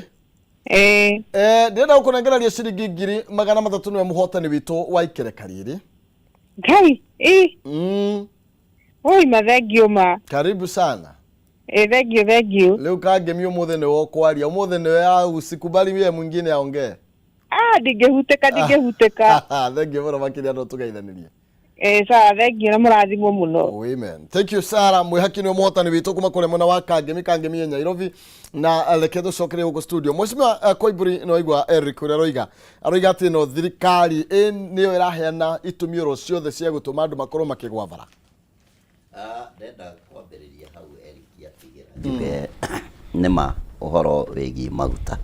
Ndĩrenda gũkũnengereria ciringi 300,000, nĩwe mũhotani witũ wa ikereka rĩrĩ. Ngai ĩ. Oi, mathengio ma. Karibu sana. Thengiũ, thengiũ. Rĩu Kangemi ũmũthĩ nĩwe ũkwaria, ũmũthĩ nĩwe ya usikubali yeye mwingine aongee. Ah, ndingĩhutĩka, ndingĩhutĩka. Thengiũ mũno makĩria, no tũgeithanĩrie. Sawa, thengiũ na mũrathimwo mũno. Oh, amen. Thank you Sarah Mwihaki, nĩwe mũhotani witũ kuma kũrĩa mwena wa Kangemi, Kangemi ya Nairobi. Na reke tũcokere gũkũ studio. Mheshimiwa Koimburi, nĩ waigua Eric ũrĩa aroiga. Aroiga atĩ no thirikari nĩyo ĩraheana itũmi oro ciothe cia gũtũma andũ makorwo makĩgwa bara. Ndenda kwambĩrĩria hau Eric atigĩra, njuge nĩma ũhoro wĩgiĩ maguta.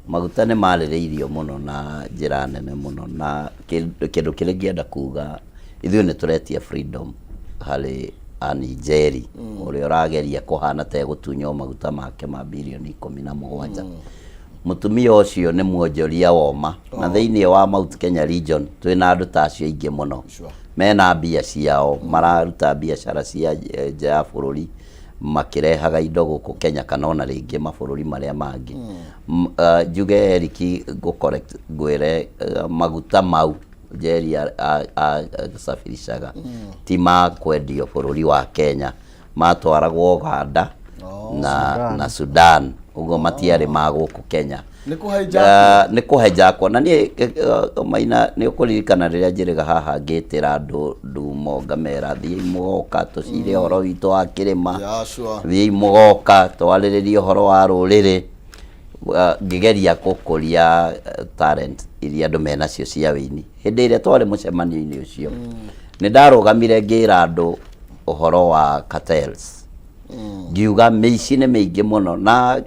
Maguta nĩ marĩrĩirio mũno na njĩra nene mũno, na kĩndũ kĩrĩa ingĩenda kuga, ithuĩ nĩ tũretia freedom harĩ Anijeri ũrĩa ũrageria kũhana ta egũtunywo maguta make ma birioni 17. Mũtumia ũcio nĩ mwonjoria woma, na thĩinĩ wa Mount Kenya region twĩna andũ ta acio aingĩ mũno mena mbia ciao, mararuta biacara cia nja ya bũrũri makĩrehaga indo gũkũ Kenya kana ona rĩngĩ mabũrũri marĩa mangĩ. Njuge Eric, ngũ correct, ngwĩre maguta mau Njeri asafirishaga ti ma kwendio bũrũri wa Kenya, matwaragwo Uganda na Sudan, ũguo matiarĩ ma gũkũ Kenya. Nĩ kũhaijakwo. Nĩ kũhaijakwo. Na niĩ Maina, nĩ ũkũririkana rĩrĩa njĩrĩga haha ngĩtĩra andũ ndumo ngamera thiĩi mũgoka tũcire ũhoro witũ wa kĩrĩma, thiĩi mũgoka twarĩrĩrie ũhoro wa rũrĩrĩ, ngĩgeria gũkũria talent iria andũ menacio cia wĩini. Hĩndĩ ĩrĩa twarĩ mũcemanio-inĩ ũcio nĩ ndarũgamire ngĩra andũ ũhoro wa cartels, ngiuga mĩici nĩ mĩingĩ mũno, na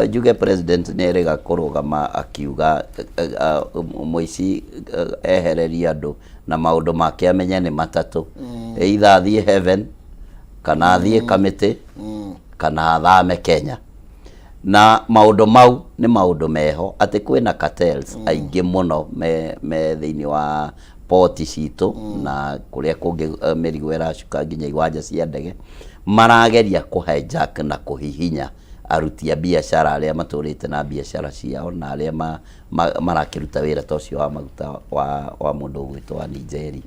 njuge president nĩ erĩga kũrũgama akiuga mũici ehererie andũ na maũndũ make amenye nĩ matatũ, either athiĩ heaven kana athiĩ kamĩtĩ kana athame Kenya. Na maũndũ mau nĩ maũndũ meho atĩ kwĩna cartels aingĩ mũno me thĩinĩ wa poti citũ na kũrĩa kũngĩ mĩrigo ĩracuka nginya iwanja cia ndege, marageria kũ hijack na kũhihinya aruti a biacara arĩa matũrĩte na biacara ciao na arĩa marakĩruta wĩra ta ũcio wa maguta wa mũndũ ũgwĩtwo wa Nigeria.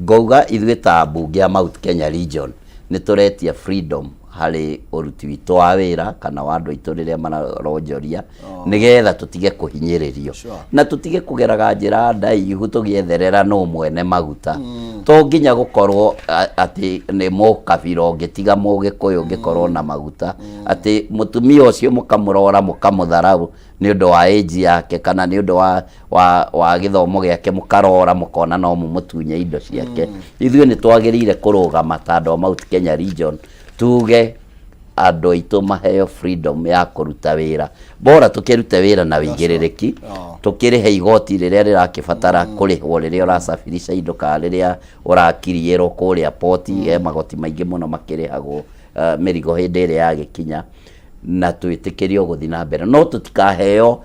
Ngauga ithuĩ ta ambunge a Mount Kenya Region nĩ tũretia freedom harĩ ũruti witũ wa wĩra kana wa andũ aitũ rĩrĩa mararonjoria, nĩgetha tũtige kũhinyĩrĩrio na tũtige kũgeraga njĩra ndaihu tũgĩetherera nũ mwene maguta. To nginya gũkorwo atĩ nĩ mũkabira ũngĩ tiga mũgĩkũyũ ũngĩkorwo na maguta, atĩ mũtumia ũcio mũkamũrora mũkamũtharau nĩ ũndũ wa age yake kana nĩ ũndũ wa gĩthomo gĩake, mũkarora mũkona no mũmũtunye indo ciake. Ithuĩ nĩ twagĩrĩire kũrũgama ta andũ a Mount Kenya Region tuge andũ aitũ maheo freedom ya kũruta wĩra, bora tũkĩrute wĩra na wĩigĩrĩrĩki, tũkĩrĩhe igoti rĩrĩa rĩrakĩbatara kũrĩhwo rĩrĩa ũrasafirisha indo kana rĩrĩa ũrakiriĩrwo kũrĩa poti. He magoti maingĩ mũno makĩrĩhagwo mĩrigo hĩndĩ ĩrĩa yagĩkinya, na twĩtĩkĩrio gũthiĩ na mbere, no tũtikaheo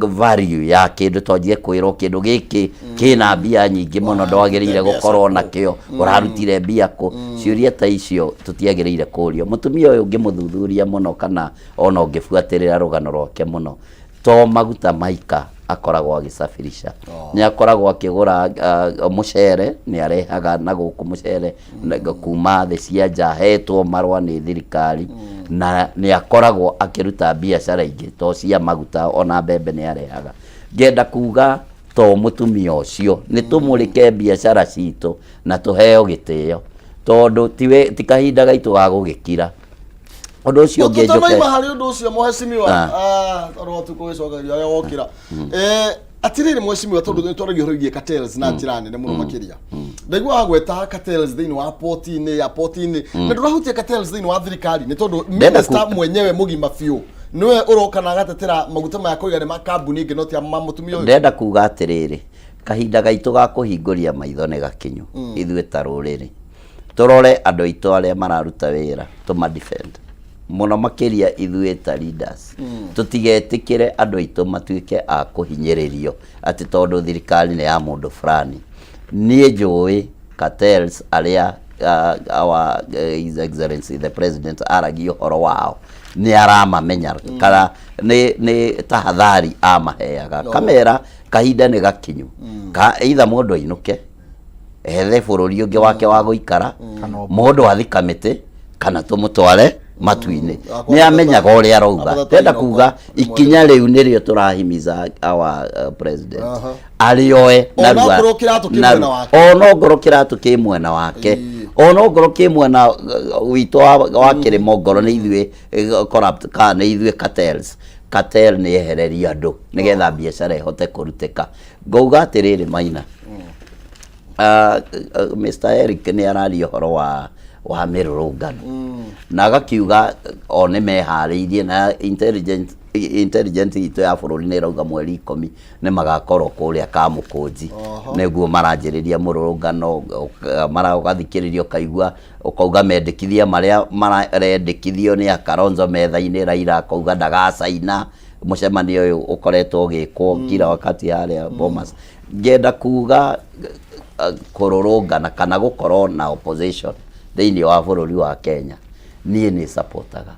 value ya kĩndũ twanjie kwĩrwo kĩndũ gĩkĩ kĩna mbia nyingĩ mũno, ndwagĩrĩire gũkorwo nakĩo, ũrarutire mbia kũ? Ciũria ta icio tũtiagĩrĩire kũrio. Mũtumia ũyũ ũngĩmũthuthuria mũno kana ona ũngĩbuatĩrĩra rũgano rwake mũno, to maguta maika akoragwo agĩsafirisha, nĩ akoragwo akĩgũra mũcere, nĩ arehaga na gũkũ mũcere kuma thĩ cia nja, ahetwo marũa nĩ thirikari, na nĩ akoragwo akĩruta biacara ingĩ to cia maguta, ona mbembe nĩ arehaga. Ngenda kuga to mũtumia ũcio nĩ tũmũrĩke biacara citũ na tũheo gĩtĩo, tondũ ti kahinda gaitũ ga gũgĩkira ũndũ ũcio ũngĩ. Tũtanaima harĩ ũndũ ũcio, mheshimiwa, tondũ watu kũgĩcokeria ũrĩa wokĩra, atirĩrĩ mheshimiwa, tondũ nĩ twaragia ũhoro wĩgiĩ cartels na njĩra nene mũno makĩria, ndaigua wagweta cartels thĩinĩ wa poti-inĩ ya poti-inĩ na ndũrahutia cartels thĩinĩ wa thirikari, nĩ tondũ minister mwenyewe mũgima biũ nĩwe ũroka na agatetera maguta maya koiga nĩ ma kambuni ĩngĩ no ti ma mũtumia ũyũ. Ndĩrenda kuga atĩrĩrĩ, kahinda gaitũ ga kũhingũria maitho nĩ gakinyu. Ithuĩ ta rũrĩrĩ tũrore andũ aitũ arĩa mararuta wĩra, tũma defend mũno makĩria. Ithuĩ ta leaders tũtigetĩkĩre andũ aitũ matuĩke a kũhinyĩrĩrio atĩ tondũ thirikari nĩ ya mũndũ fulani. Niĩ njũĩ cartels arĩa our His Excellency the President aragia ũhoro wao nĩ aramamenya kana nĩ tahadhari amaheaga kamera. Kahinda nĩ gakinyu ka either mũndũ ainũke ethe bũrũri ũngĩ wake wa gũikara, mũndũ athi kamĩtĩ, kana tũmũtware matu-inĩ. Nĩ amenyaga ũrĩa arauga. Ndenda kuga ikinya rĩu nĩrĩo tũrahimiza our president arĩoe narua. Onakorwo kĩratũ kĩ mwena wake. Ona ongorwo kĩratũ kĩ mwena wake, ona ongorwo kĩ mwena witũ wa kĩrĩma, ongorwo nĩ ithuĩ corrupt kana nĩ ithuĩ cartels, cartel nĩ ehererio andũ nĩgetha biacara ĩhote kũrutĩka. Ngauga atĩrĩrĩ, Maina, Mr. Eric nĩ araria ũhoro wa mĩrũrũngano na agakiuga o nĩ meharĩirie na intelligence itũ ya bũrũri nĩ ĩrauga mweri 10 nĩ magakorwo kũrĩa Kamũkũnji nĩguo maranjĩrĩria mũrũrũngano. Ũgathikĩrĩria ũkaigua ũkauga mendekithia marĩa marendekithio nĩ Akaronzo metha-inĩ, Raila akauga ndagacaina mũcemanio ũyũ ũkoretwo ũgĩkwo kila wakati harĩa Bomas. Ngenda kuga kũrũrũngana kana gũkorwo na opposition thĩinĩ wa bũrũri wa Kenya niĩ nĩ supportaga.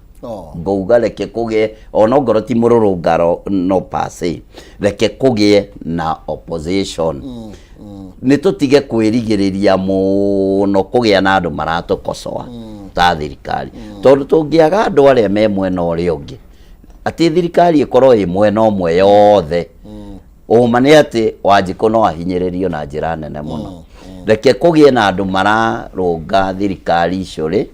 Ngauga reke kũgĩe, ona ongorwo ti mũrũrũngano no per se, reke kũgĩe na opposition, nĩ tũtige kwĩrigĩrĩria mũno kũgĩa na andũ maratũkocoa ta thirikari, tondũ tũngĩaga andũ arĩa me mwena ũrĩa ũngĩ, atĩ thirikari ĩkorwo ĩ mwena ũmwe yothe, ũma nĩ atĩ Wanjikũ no ahinyĩrĩrio na njĩra nene mũno. Reke kũgĩe na andũ mararũnga thirikari icũrĩ,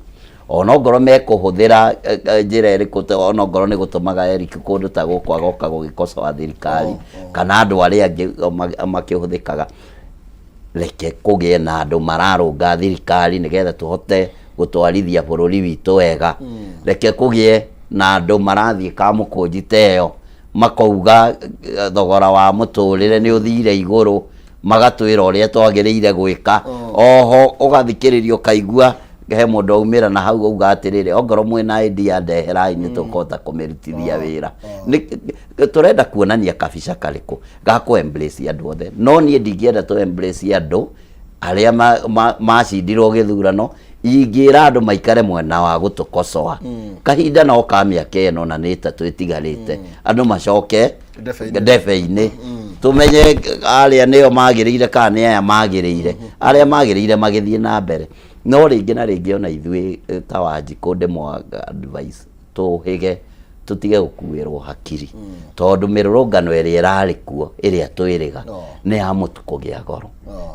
ona ongorwo mekũhũthĩra njĩra ĩrĩkũ, ona ongorwo nĩ gũtũmaga Eric kũndũ ta gũkũ agoka gũgĩkocoa thirikari kana andũ arĩa angĩ makĩhũthĩkaga, reke kũgĩe na andũ mararũnga thirikari nĩgetha tũhote gũtwarithia bũrũri witũ wega. Reke kũgĩe na andũ marathiĩ Kamũkũnji ta ĩyo makauga thogora wa mũtũrĩre nĩ ũthire igũrũ, magatwĩra ũrĩa twagĩrĩire gwĩka. Oho ũgathikĩrĩria ũkaigua He mũndũ aumĩra na hau auga atĩrĩrĩ, ongorwo mwĩna idea ndeherai nĩ tũkũhota kũmĩrutithia wĩra. Tũrenda kuonania kabica karĩkũ ga kũ embrace andũ othe, no niĩ ndingĩenda tũ embrace andũ arĩa macindirwo gĩthurano. Ingĩra andũ maikare mwena wa gũtũkocoa kahinda no ka mĩaka ĩno na nĩ 3 ĩtigarĩte, andũ macoke Ndebe-inĩ. Ndebe-inĩ, tũmenye arĩa nĩo magĩrĩire kana nĩ aya magĩrĩire, arĩa magĩrĩire magĩthiĩ na mbere. No rĩngĩ na rĩngĩ ona ithuĩ ta Wanjikũ ndĩmwa advice tũhĩge, tũtige gũkuĩrwo hakiri, tondũ mĩrũrũngano ĩrĩa ĩrarĩ kuo ĩrĩa twĩrĩga nĩ ya mũtu kũgĩa goro,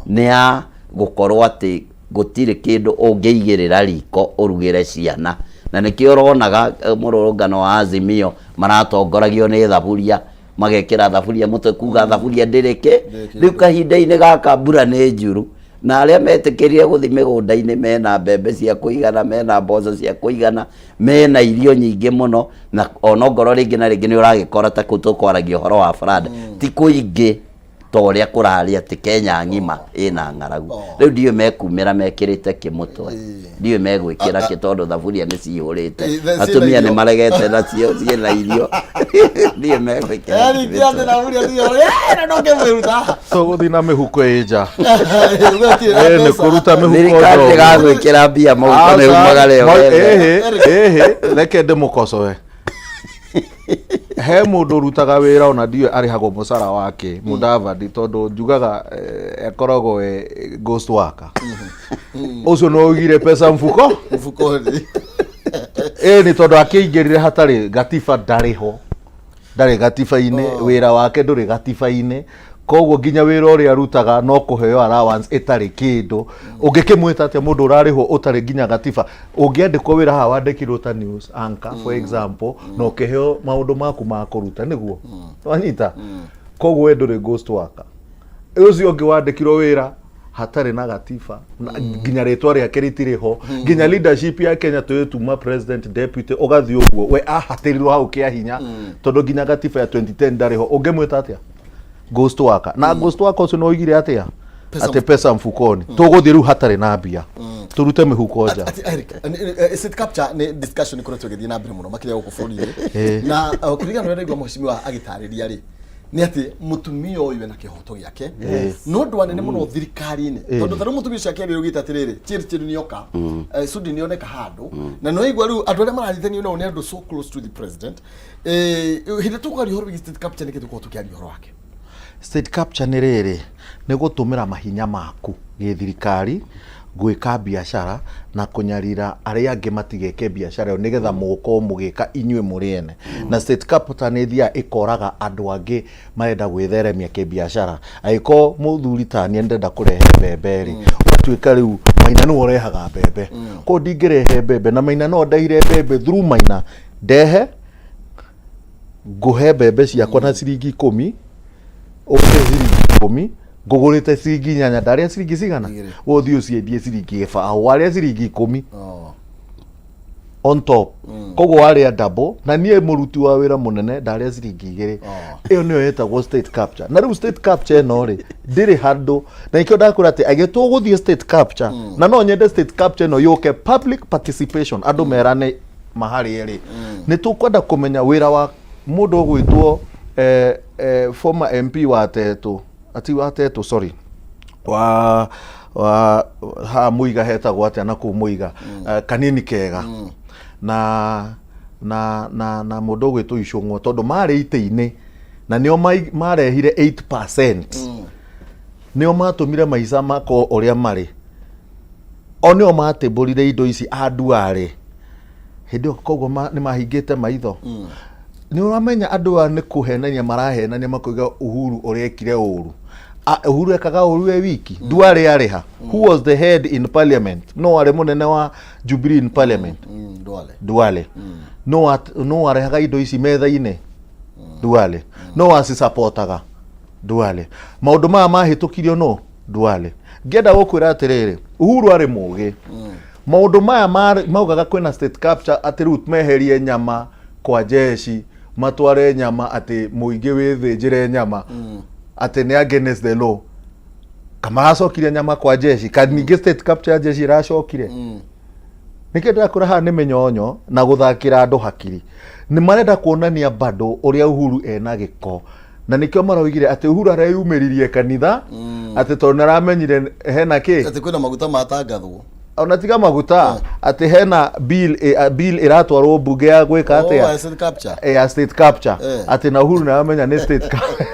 nĩ ya gũkorwo atĩ gũtirĩ kĩndũ ũngĩigĩrĩra riko ũrugĩre ciana. Na nĩkĩo ũronaga mũrũrũngano wa Azimio maratongoragio nĩ thaburia, magekĩra thaburia mũtwe kuga thaburia ndĩrĩ kĩ. Rĩu kahinda-inĩ gaka mbura nĩ njuru, na arĩa metĩkĩrire gũthiĩ mĩgũnda-inĩ mena mbembe cia kũigana, mena mboco cia kũigana, mena irio nyingĩ mũno. Na onongorwo rĩngĩ na rĩngĩ nĩ ũragĩkora ta kũu tũkwaragia ũhoro wa flood, ti kũingĩ ta ũrĩa kũrarĩ atĩ Kenya ng'ima ĩna ng'aragu. Rĩu ndiũĩ mekumĩra mekĩrĩte kĩ mũtwe, ndiũĩ megwĩkĩra kĩ, tondũ thaburia nĩ cihũrĩte, Ciĩna atumia nĩ irio. Maregete nacio ciĩna irio, ndiũĩ megwĩkĩra kĩ Eric mĩtwe. atĩ thaburia cihũrĩte, na ndũngĩmĩruta haha. Tũgũthiĩ na mĩhuko ĩ nja. Gũtirĩ na Ĩ, nĩ mbeca. kũruta mĩhuko Thirikari ndogo. ĩgagwĩkĩra mbia mũhuko nĩ umagare wethe. Ĩhĩ, reke ndĩmũkocoe. He mũndũ ũrutaga wĩra ona ndiũĩ arĩhagwo mũcara wake Mudavadi, tondũ njugaga akoragwo e ghost worker. Ũcio no ũigire pesa mfuko mfukoni. Ĩ nĩ tondũ akĩingĩrire hatarĩ gatiba, ndarĩ ho, ndarĩ gatiba-inĩ, wĩra wake ndũrĩ gatiba-inĩ. Koguo nginya wĩra ũrĩa arutaga no kũheo allowance ĩtarĩ kĩndũ. Ũngĩkĩmwĩta atĩa mũndũ ũrarĩhwo ũtarĩ nginya gatiba? Ũngĩandĩkwo wĩra haha wandĩkirwo ta news anchor, for example, na ũkĩheo maũndũ maku ma kũruta nĩguo wanyita, koguo we ndũrĩ ghost worker. Ũcio ũngĩ wandĩkirwo wĩra hatarĩ na gatiba na nginya rĩtwa rĩake rĩtirĩ ho, nginya leadership ya Kenya tũyĩtuma president, deputy, ũgathiĩ ũguo, we ahatĩrirwo hau kĩa hinya tondũ nginya gatiba ya 2010 ndarĩ ho. Ũngĩmwĩta atĩa ghost worker? Na ghost worker ũcio no oigire atĩa? Pesa. Atĩ pesa mfukoni. Tũgũthiĩ rĩu hatarĩ na mbia, tũrute mĩhuko nja. Atĩ, Eric, state capture nĩ discussion ikoretwo ĩgĩthiĩ na mbere mũno makĩria gũkũ bũrũri-inĩ. Na kũringana na ũrĩa ndaigua mheshimiwa agĩtarĩria rĩ, nĩ atĩ mũtumia ũyũ ena kĩhoto gĩake no ũndũ anene mũno thirikari-inĩ, tondũ ta rĩu mũtumia ũcio akĩaria augĩte atĩrĩrĩ, Chirchir nĩoka, Sudi nĩoneka handũ na nĩwaigua rĩu andũ arĩa maranyithanio nao nĩ andũ so close to the president. Hĩndĩ ĩrĩa tũkwaria ũhoro wĩgiĩ state capture, nĩkĩ tũkorwo tũkĩaria ũhoro wake? State capture nĩ rĩrĩ, nĩ gũtũmĩra mahinya maku gĩthirikari gwĩka biacara na kũnyarira arĩa angĩ matigeke biacara ĩyo, nĩgetha mũgũkorwo mũgĩka inyuĩ mũrĩ ene. Na state capture nĩ ĩthiaga ĩkoraga andũ angĩ marenda gwĩtheremia kĩbiacara. Angĩkorwo mũthuri ta niĩ ndĩrenda kũrehe mbembe rĩ, ũgatuĩka rĩu Maina nĩwe ũrehaga mbembe, koguo ndingĩrehe mbembe na Maina no ndehire mbembe through Maina, ndehe ngũhe mbembe ciakwa na ciringi 10, ũhe ciringi 10, ngũgũrĩte ciringi 8, ndarĩa ciringi cigana? We ũthiĩ ũciendie ciringi 0, warĩa ciringi 10 on top, koguo warĩa double, na niĩ mũruti wa wĩra mũnene ndarĩa ciringi 2. Ĩyo nĩyo ĩtagwo state capture. Na rĩu state capture ĩno rĩ, ndĩrĩ handũ, na ikĩo ndakwĩra atĩ agĩ tũgũthiĩ state capture, na no nyende state capture ĩno yũke public participation, andũ merane maharĩ rĩ, nĩ tũkwenda kũmenya wĩra wa mũndũ ũgwĩtwo former MP wa Tetu, ati wa Tetu, sorry, wa ha Muiga, hetagwo atĩa na kũu Muiga, Kanini Kega, na mũndũ ũgwĩtwo Icũng'wa, tondũ marĩ itĩ-inĩ na nĩo marehire 8%, nĩo matũmire maica makorwo ũrĩa marĩ, o nĩo matĩmbũrire indo ici a Duale hĩndĩ ĩyo, koguo nĩ mahingĩte maitho. Nĩ ũramenya andũ aya nĩ kũhenania marahenania makoiga Uhuru ũrekire ũru. Uhuru ekaga ũru we wiki. Duale arĩ ha? Who was the head in parliament? No arĩ mũnene wa Jubilee in parliament? Duale. Duale. No arehaga indo ici metha-inĩ? Duale. No acisapotaga? Duale. Maũndũ maya mahĩtũkirio no Duale. Ngĩenda gũkwĩra atĩrĩrĩ, Uhuru arĩ mũgĩ. Maũndũ maya maugaga kwĩna state capture, atĩ rĩu meherie nyama kwa jeshi, matware nyama atĩ mũingĩ wĩthĩnjĩre nyama, atĩ nĩ against the law. Kamaracokirie nyama kwa jeshi, ka ningĩ state capture ya jeshi ĩracokire. Nĩkĩo ndĩrakwĩra haha nĩ mĩnyonyo na gũthakĩra andũ hakiri. Nĩ marenda kuonania bado ũrĩa Uhuru ena gĩko. Na nĩkĩo maroigire atĩ Uhuru areyumĩririe kanitha atĩ tondũ nĩ aramenyire hena kĩ Atĩ kwĩna maguta matangathwo. Ona tiga maguta, atĩ hena bill, bill ĩratwarwo mbunge ya gwĩka Oh, atĩa? ya state capture. Ya state capture. Atĩ na Uhuru nĩ aramenya nĩ state capture.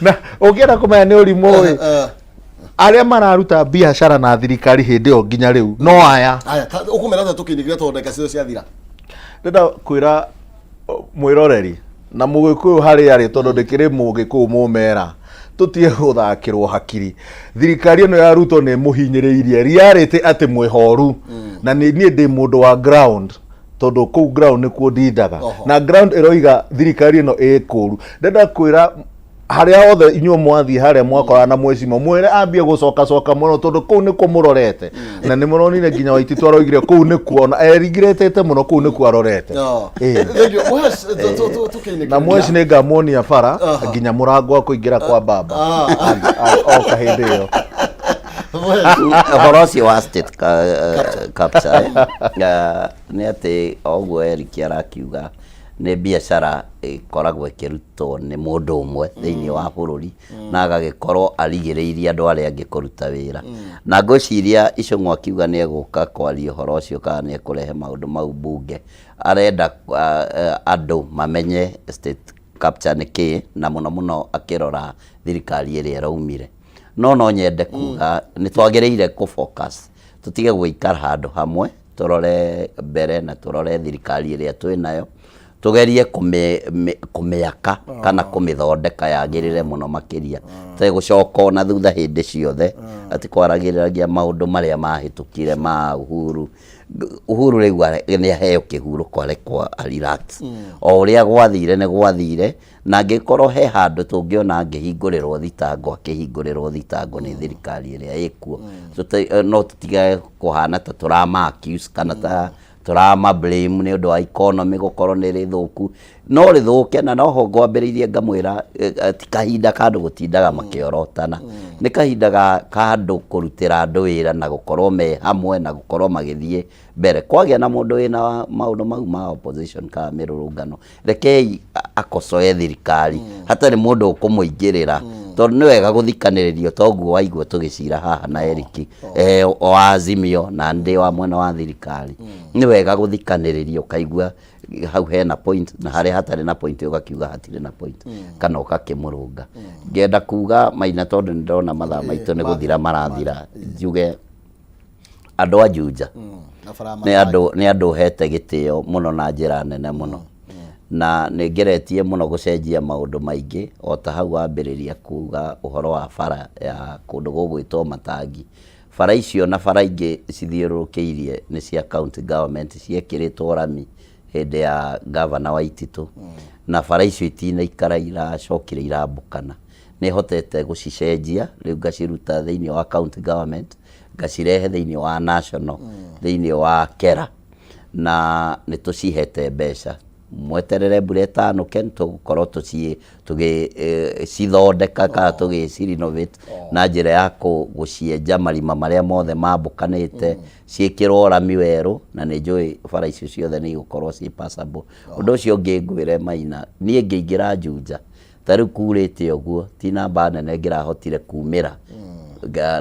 Na ũngĩenda kũmenya nĩ ũrimũ ĩ, arĩa mararuta biacara na thirikari hĩndĩ ĩyo nginya rĩu no aya. Aya, ũkũmera atĩa tũkĩinĩkĩra tondũ ndagĩka ciothe ciathira? Ndĩrenda kwĩra mwĩroreri na mũgĩkũyũ harĩa arĩ, tondũ ndĩkĩrĩ mũgĩkũyũ mũmera, tũtige gũthakĩrwo hakiri. Thirikari ĩno ya Ruto nĩ ĩmũhinyĩrĩirie reality atĩ mwĩhoru, na nĩ niĩ ndĩ mũndũ wa ground, tondũ kũu ground nĩkuo ndindaga, na ground ĩroiga thirikari ĩno ĩ kũru. Ndĩrenda kwĩra harĩa hothe inyuĩ mwathiĩ, harĩa mwakora na mwecimo, mwĩre ambie gũcoka coka mũno, tondũ kũu nĩkuo mũrorete, na nĩ mũronire nginya Waititu aroigire kũu nĩkuo, ona erigirĩtĩte mũno, kũu nĩkuo arorete. Ĩĩ. Thank you. Mũhesh, tũkĩinĩkĩrĩria. Na mweci nĩ ngamuonia bara nginya mũrango wa kũingĩra kwa baba oka hĩndĩ ĩyo. Ũhoro ũcio wa state capture, nĩ atĩ o ũguo Eric arakiuga, nĩ biacara ĩkoragwo ĩkĩrutwo nĩ mũndũ ũmwe thĩinĩ wa bũrũri, na agagĩkorwo arigĩrĩirie andũ arĩa angĩ kũruta wĩra. Na ngwĩciria Icũng'wa akiuga nĩ egũka kwaria ũhoro ũcio kana nĩ ekũrehe maũndũ mau mbunge, arenda andũ mamenye state capture nĩ kĩĩ, na mũno mũno akĩrora thirikari ĩrĩa ĩraumire. No no nyende kuga nĩ twagĩrĩire kũ focus, tũtige gũikara handũ hamwe, tũrore mbere na tũrore thirikari ĩrĩa twĩnayo, tũgerie kũmĩaka kana kũmĩthondeka yagĩrĩre mũno makĩria, tũtegũcoka ona thutha hĩndĩ ciothe atĩ kwaragĩrĩragia maũndũ marĩa mahĩtũkire ma Uhuru. Uhuru rĩu nĩ aheo kĩhurũko, arekwo a relax. O ũrĩa gwathire nĩ gwathire, na angĩkorwo he handũ tũngĩona angĩhingũrĩrwo thitango, akĩhingũrĩrwo thitango nĩ thirikari ĩrĩa ĩkuo. No tũtige kũhana ta tũrama accuse kana ta tũrama blame nĩ ũndũ wa economy gũkorwo nĩ rĩthũku. No rĩthũke, na noho ngwambĩrĩirie ngamwĩra, ti kahinda ka andũ gũtindaga makĩorotana, nĩ kahinda ka andũ kũrutĩra andũ wĩra na gũkorwo me hamwe na gũkorwo magĩthiĩ mbere. Kwagĩa na mũndũ wĩna maũndũ mau ma opposition kana mĩrũrũngano, rekei akocoe thirikari hatarĩ mũndũ ũkũmũingĩrĩra, tondũ nĩ wega gũthikanĩrĩrio. Toguo waigua tũgĩcira haha na Eric, o Azimio na ndĩ wa mwena wa thirikari, nĩ wega gũthikanĩrĩrio, ũkaigua hau hena point na harĩa hatarĩ na point ũgakiuga hatirĩ na point kana ũgakĩmũrũnga. Ngenda kuga Maina, tondũ nĩ ndĩrona mathaa maitũ nĩ gũthira marathira, njuge andũ a Juja Na bara nĩ andũ hete gĩtĩo mũno na njĩra nene mũno, na nĩ ngeretie mũno gũcenjia maũndũ maingĩ, o ta hau wambĩrĩria kuga ũhoro wa bara ya kũndũ gũgwĩtwo Matangi. Bara icio na bara ingĩ cithiũrũrũkĩirie nĩ cia county government, ciekĩrĩtwo rami hĩndĩ ya gavana Waititu, na bara icio itinaikara iracokire irambũkana. Nĩ hotete gũcicenjia rĩu, ngaciruta thĩinĩ wa county government, ngacirehe thĩinĩ wa national, thĩinĩ wa KERA, na nĩ tũcihete mbeca. Mweterere mbura ĩtanũke, nĩ tũgũkorwo tũgĩcithondeka kana tũgĩci renovate na njĩra ya gũcienja marima marĩa mothe mambũkanĩte, ciĩkĩrwo rami werũ, na nĩ njũĩ bara icio ciothe nĩ igũkorwo ciĩ passable. Ũndũ ũcio ũngĩ ngwĩre Maina, niĩ ngĩingĩra Juja, ta rĩu kurĩte ũguo, ti namba nene ngĩrahotire kumĩra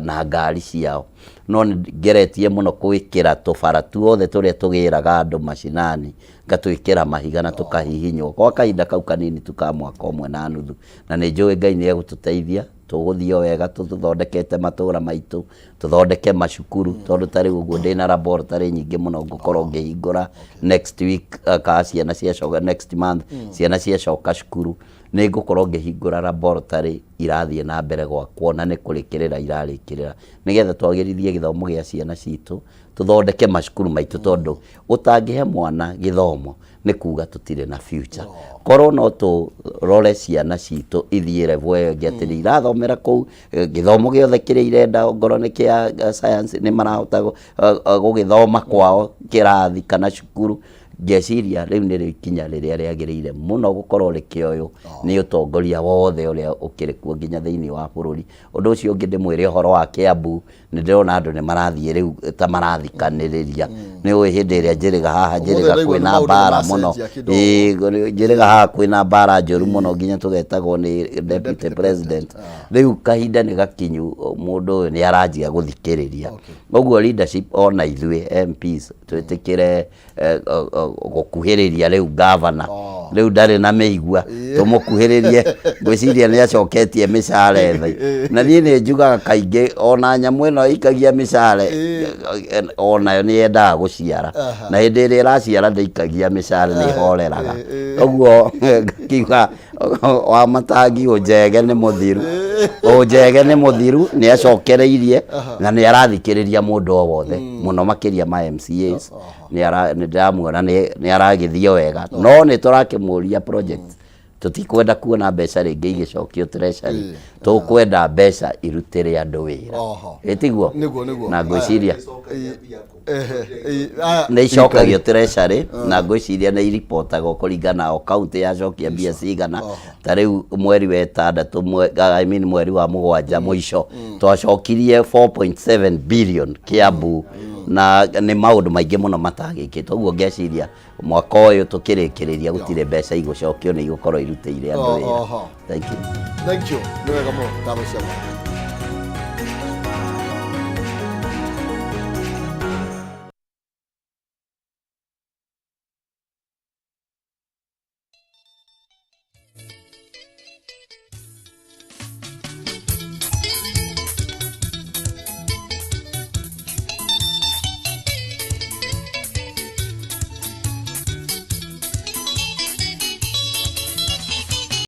na ngari ciao, no nĩ ngeretie mũno gwĩkĩra tũbara tuothe tũrĩa tũgĩraga andũ macinani, ngatwĩkĩra mahiga na tũkahihinywo kwa kahinda kau kanini tu ka mwaka ũmwe na nuthu. Na nĩ njũĩ Ngai nĩ egũtũteithia, tũgũthiĩ o wega tũthondekete matũra maitũ, tũthondeke macukuru, tondũ ta rĩu ũguo ndĩna laboratory nyingĩ mũno ngũkorwo ngĩhingũra next week, kana ciana ciacoka next month, ciana ciacoka cukuru nĩ ngũkorwo ngĩhingũra laboratory irathiĩ na mbere gwakwo, na nĩ kũrĩkĩrĩra irarĩkĩrĩra, nĩgetha twagĩrithie gĩthomo gĩa ciana citũ, tũthondeke macukuru maitũ, tondũ ũtangĩhe mwana gĩthomo nĩ kuga tũtirĩ na future. Korwo no tũrore ciana citũ ithiĩ level ĩyo ĩngĩ, atĩ nĩ irathomera kũu, gĩthomo gĩothe kĩrĩa irenda, ongorwo nĩ kĩa science, nĩ marahota gũgĩthoma kwao kĩrathi kana cukuru. Ngeciria rĩu nĩrĩo ikinya rĩrĩa rĩagĩrĩire mũno gũkorwo rĩkĩoywo nĩ ũtongoria wothe ũrĩa ũkĩrĩ kuo nginya thĩinĩ wa bũrũri. Ũndũ ũcio ũngĩ ndĩmwĩre ũhoro wa Kiambu, nĩ ndĩrona andũ nĩ marathiĩ rĩu ta marathikanĩrĩria. Nĩ ũĩ hĩndĩ ĩrĩa njĩrĩga haha Ũmũthĩ njĩrĩga ndaigua nĩ kwĩna maũndũ nĩ mbara mũno. macenjia kidogo. Ĩĩ, njĩrĩga haha kwĩna mbara njũru mũno nginya tũgetagwo nĩ deputy president. Rĩu kahinda nĩ gakinyu mũndũ ũyũ nĩ aranjia gũthikĩrĩria. Ũguo leadership ona ithuĩ MPs twĩtĩkĩre eh, gũkuhĩrĩria rĩu gavana rĩu ndarĩ na mĩigua tũmũkuhĩrĩrie ngwĩciria nĩ acoketie mĩcara thĩ na niĩ nĩ njugaga kaingĩ ona nyamũ ĩno ĩikagia mĩcare eh, onayo nĩ yendaga gũciara na hĩndĩ ĩrĩa ĩraciara ndĩikagia mĩcare nĩ ĩhoreraga ũguo ngakiuga wa matangi ũnjege nĩ mũthiru ũnjege nĩ mũthiru nĩ acokereirie na nĩ arathikĩrĩria mũndũ o wothe mũno makĩria ma MCAs nĩ ara- nĩ ndĩramuona nĩ nĩ aragĩthiĩ wega no nĩ tũrakĩmũria project tũtikwenda kuona mbeca rĩngĩ igĩcokio treasury tũkwenda mbeca irutĩre andũ wĩra Oho. ĩtiguo Nĩguo, nĩguo. na ngwĩciria Ehe, aya. nä icokagio treasury na ngwĩciria nä iripotagwo kũringana o kauntä yacokia mbia cigana ta rĩu mweri wa ĩtandatũ I mean mweri wa mũgwanja mũico twacokirie 4.7 billion Kiambu na nĩ maũndũ maingĩ mũno matagĩkĩtwo ũguo ngeciria mwaka ũyũ tũkĩrĩkĩrĩria gũtirĩ mbeca igũcokio nĩ igũkorwo irutĩire andũ wĩra Oho. thank you Thank you. Nĩ wega mũno. Ngatho cia mwanya.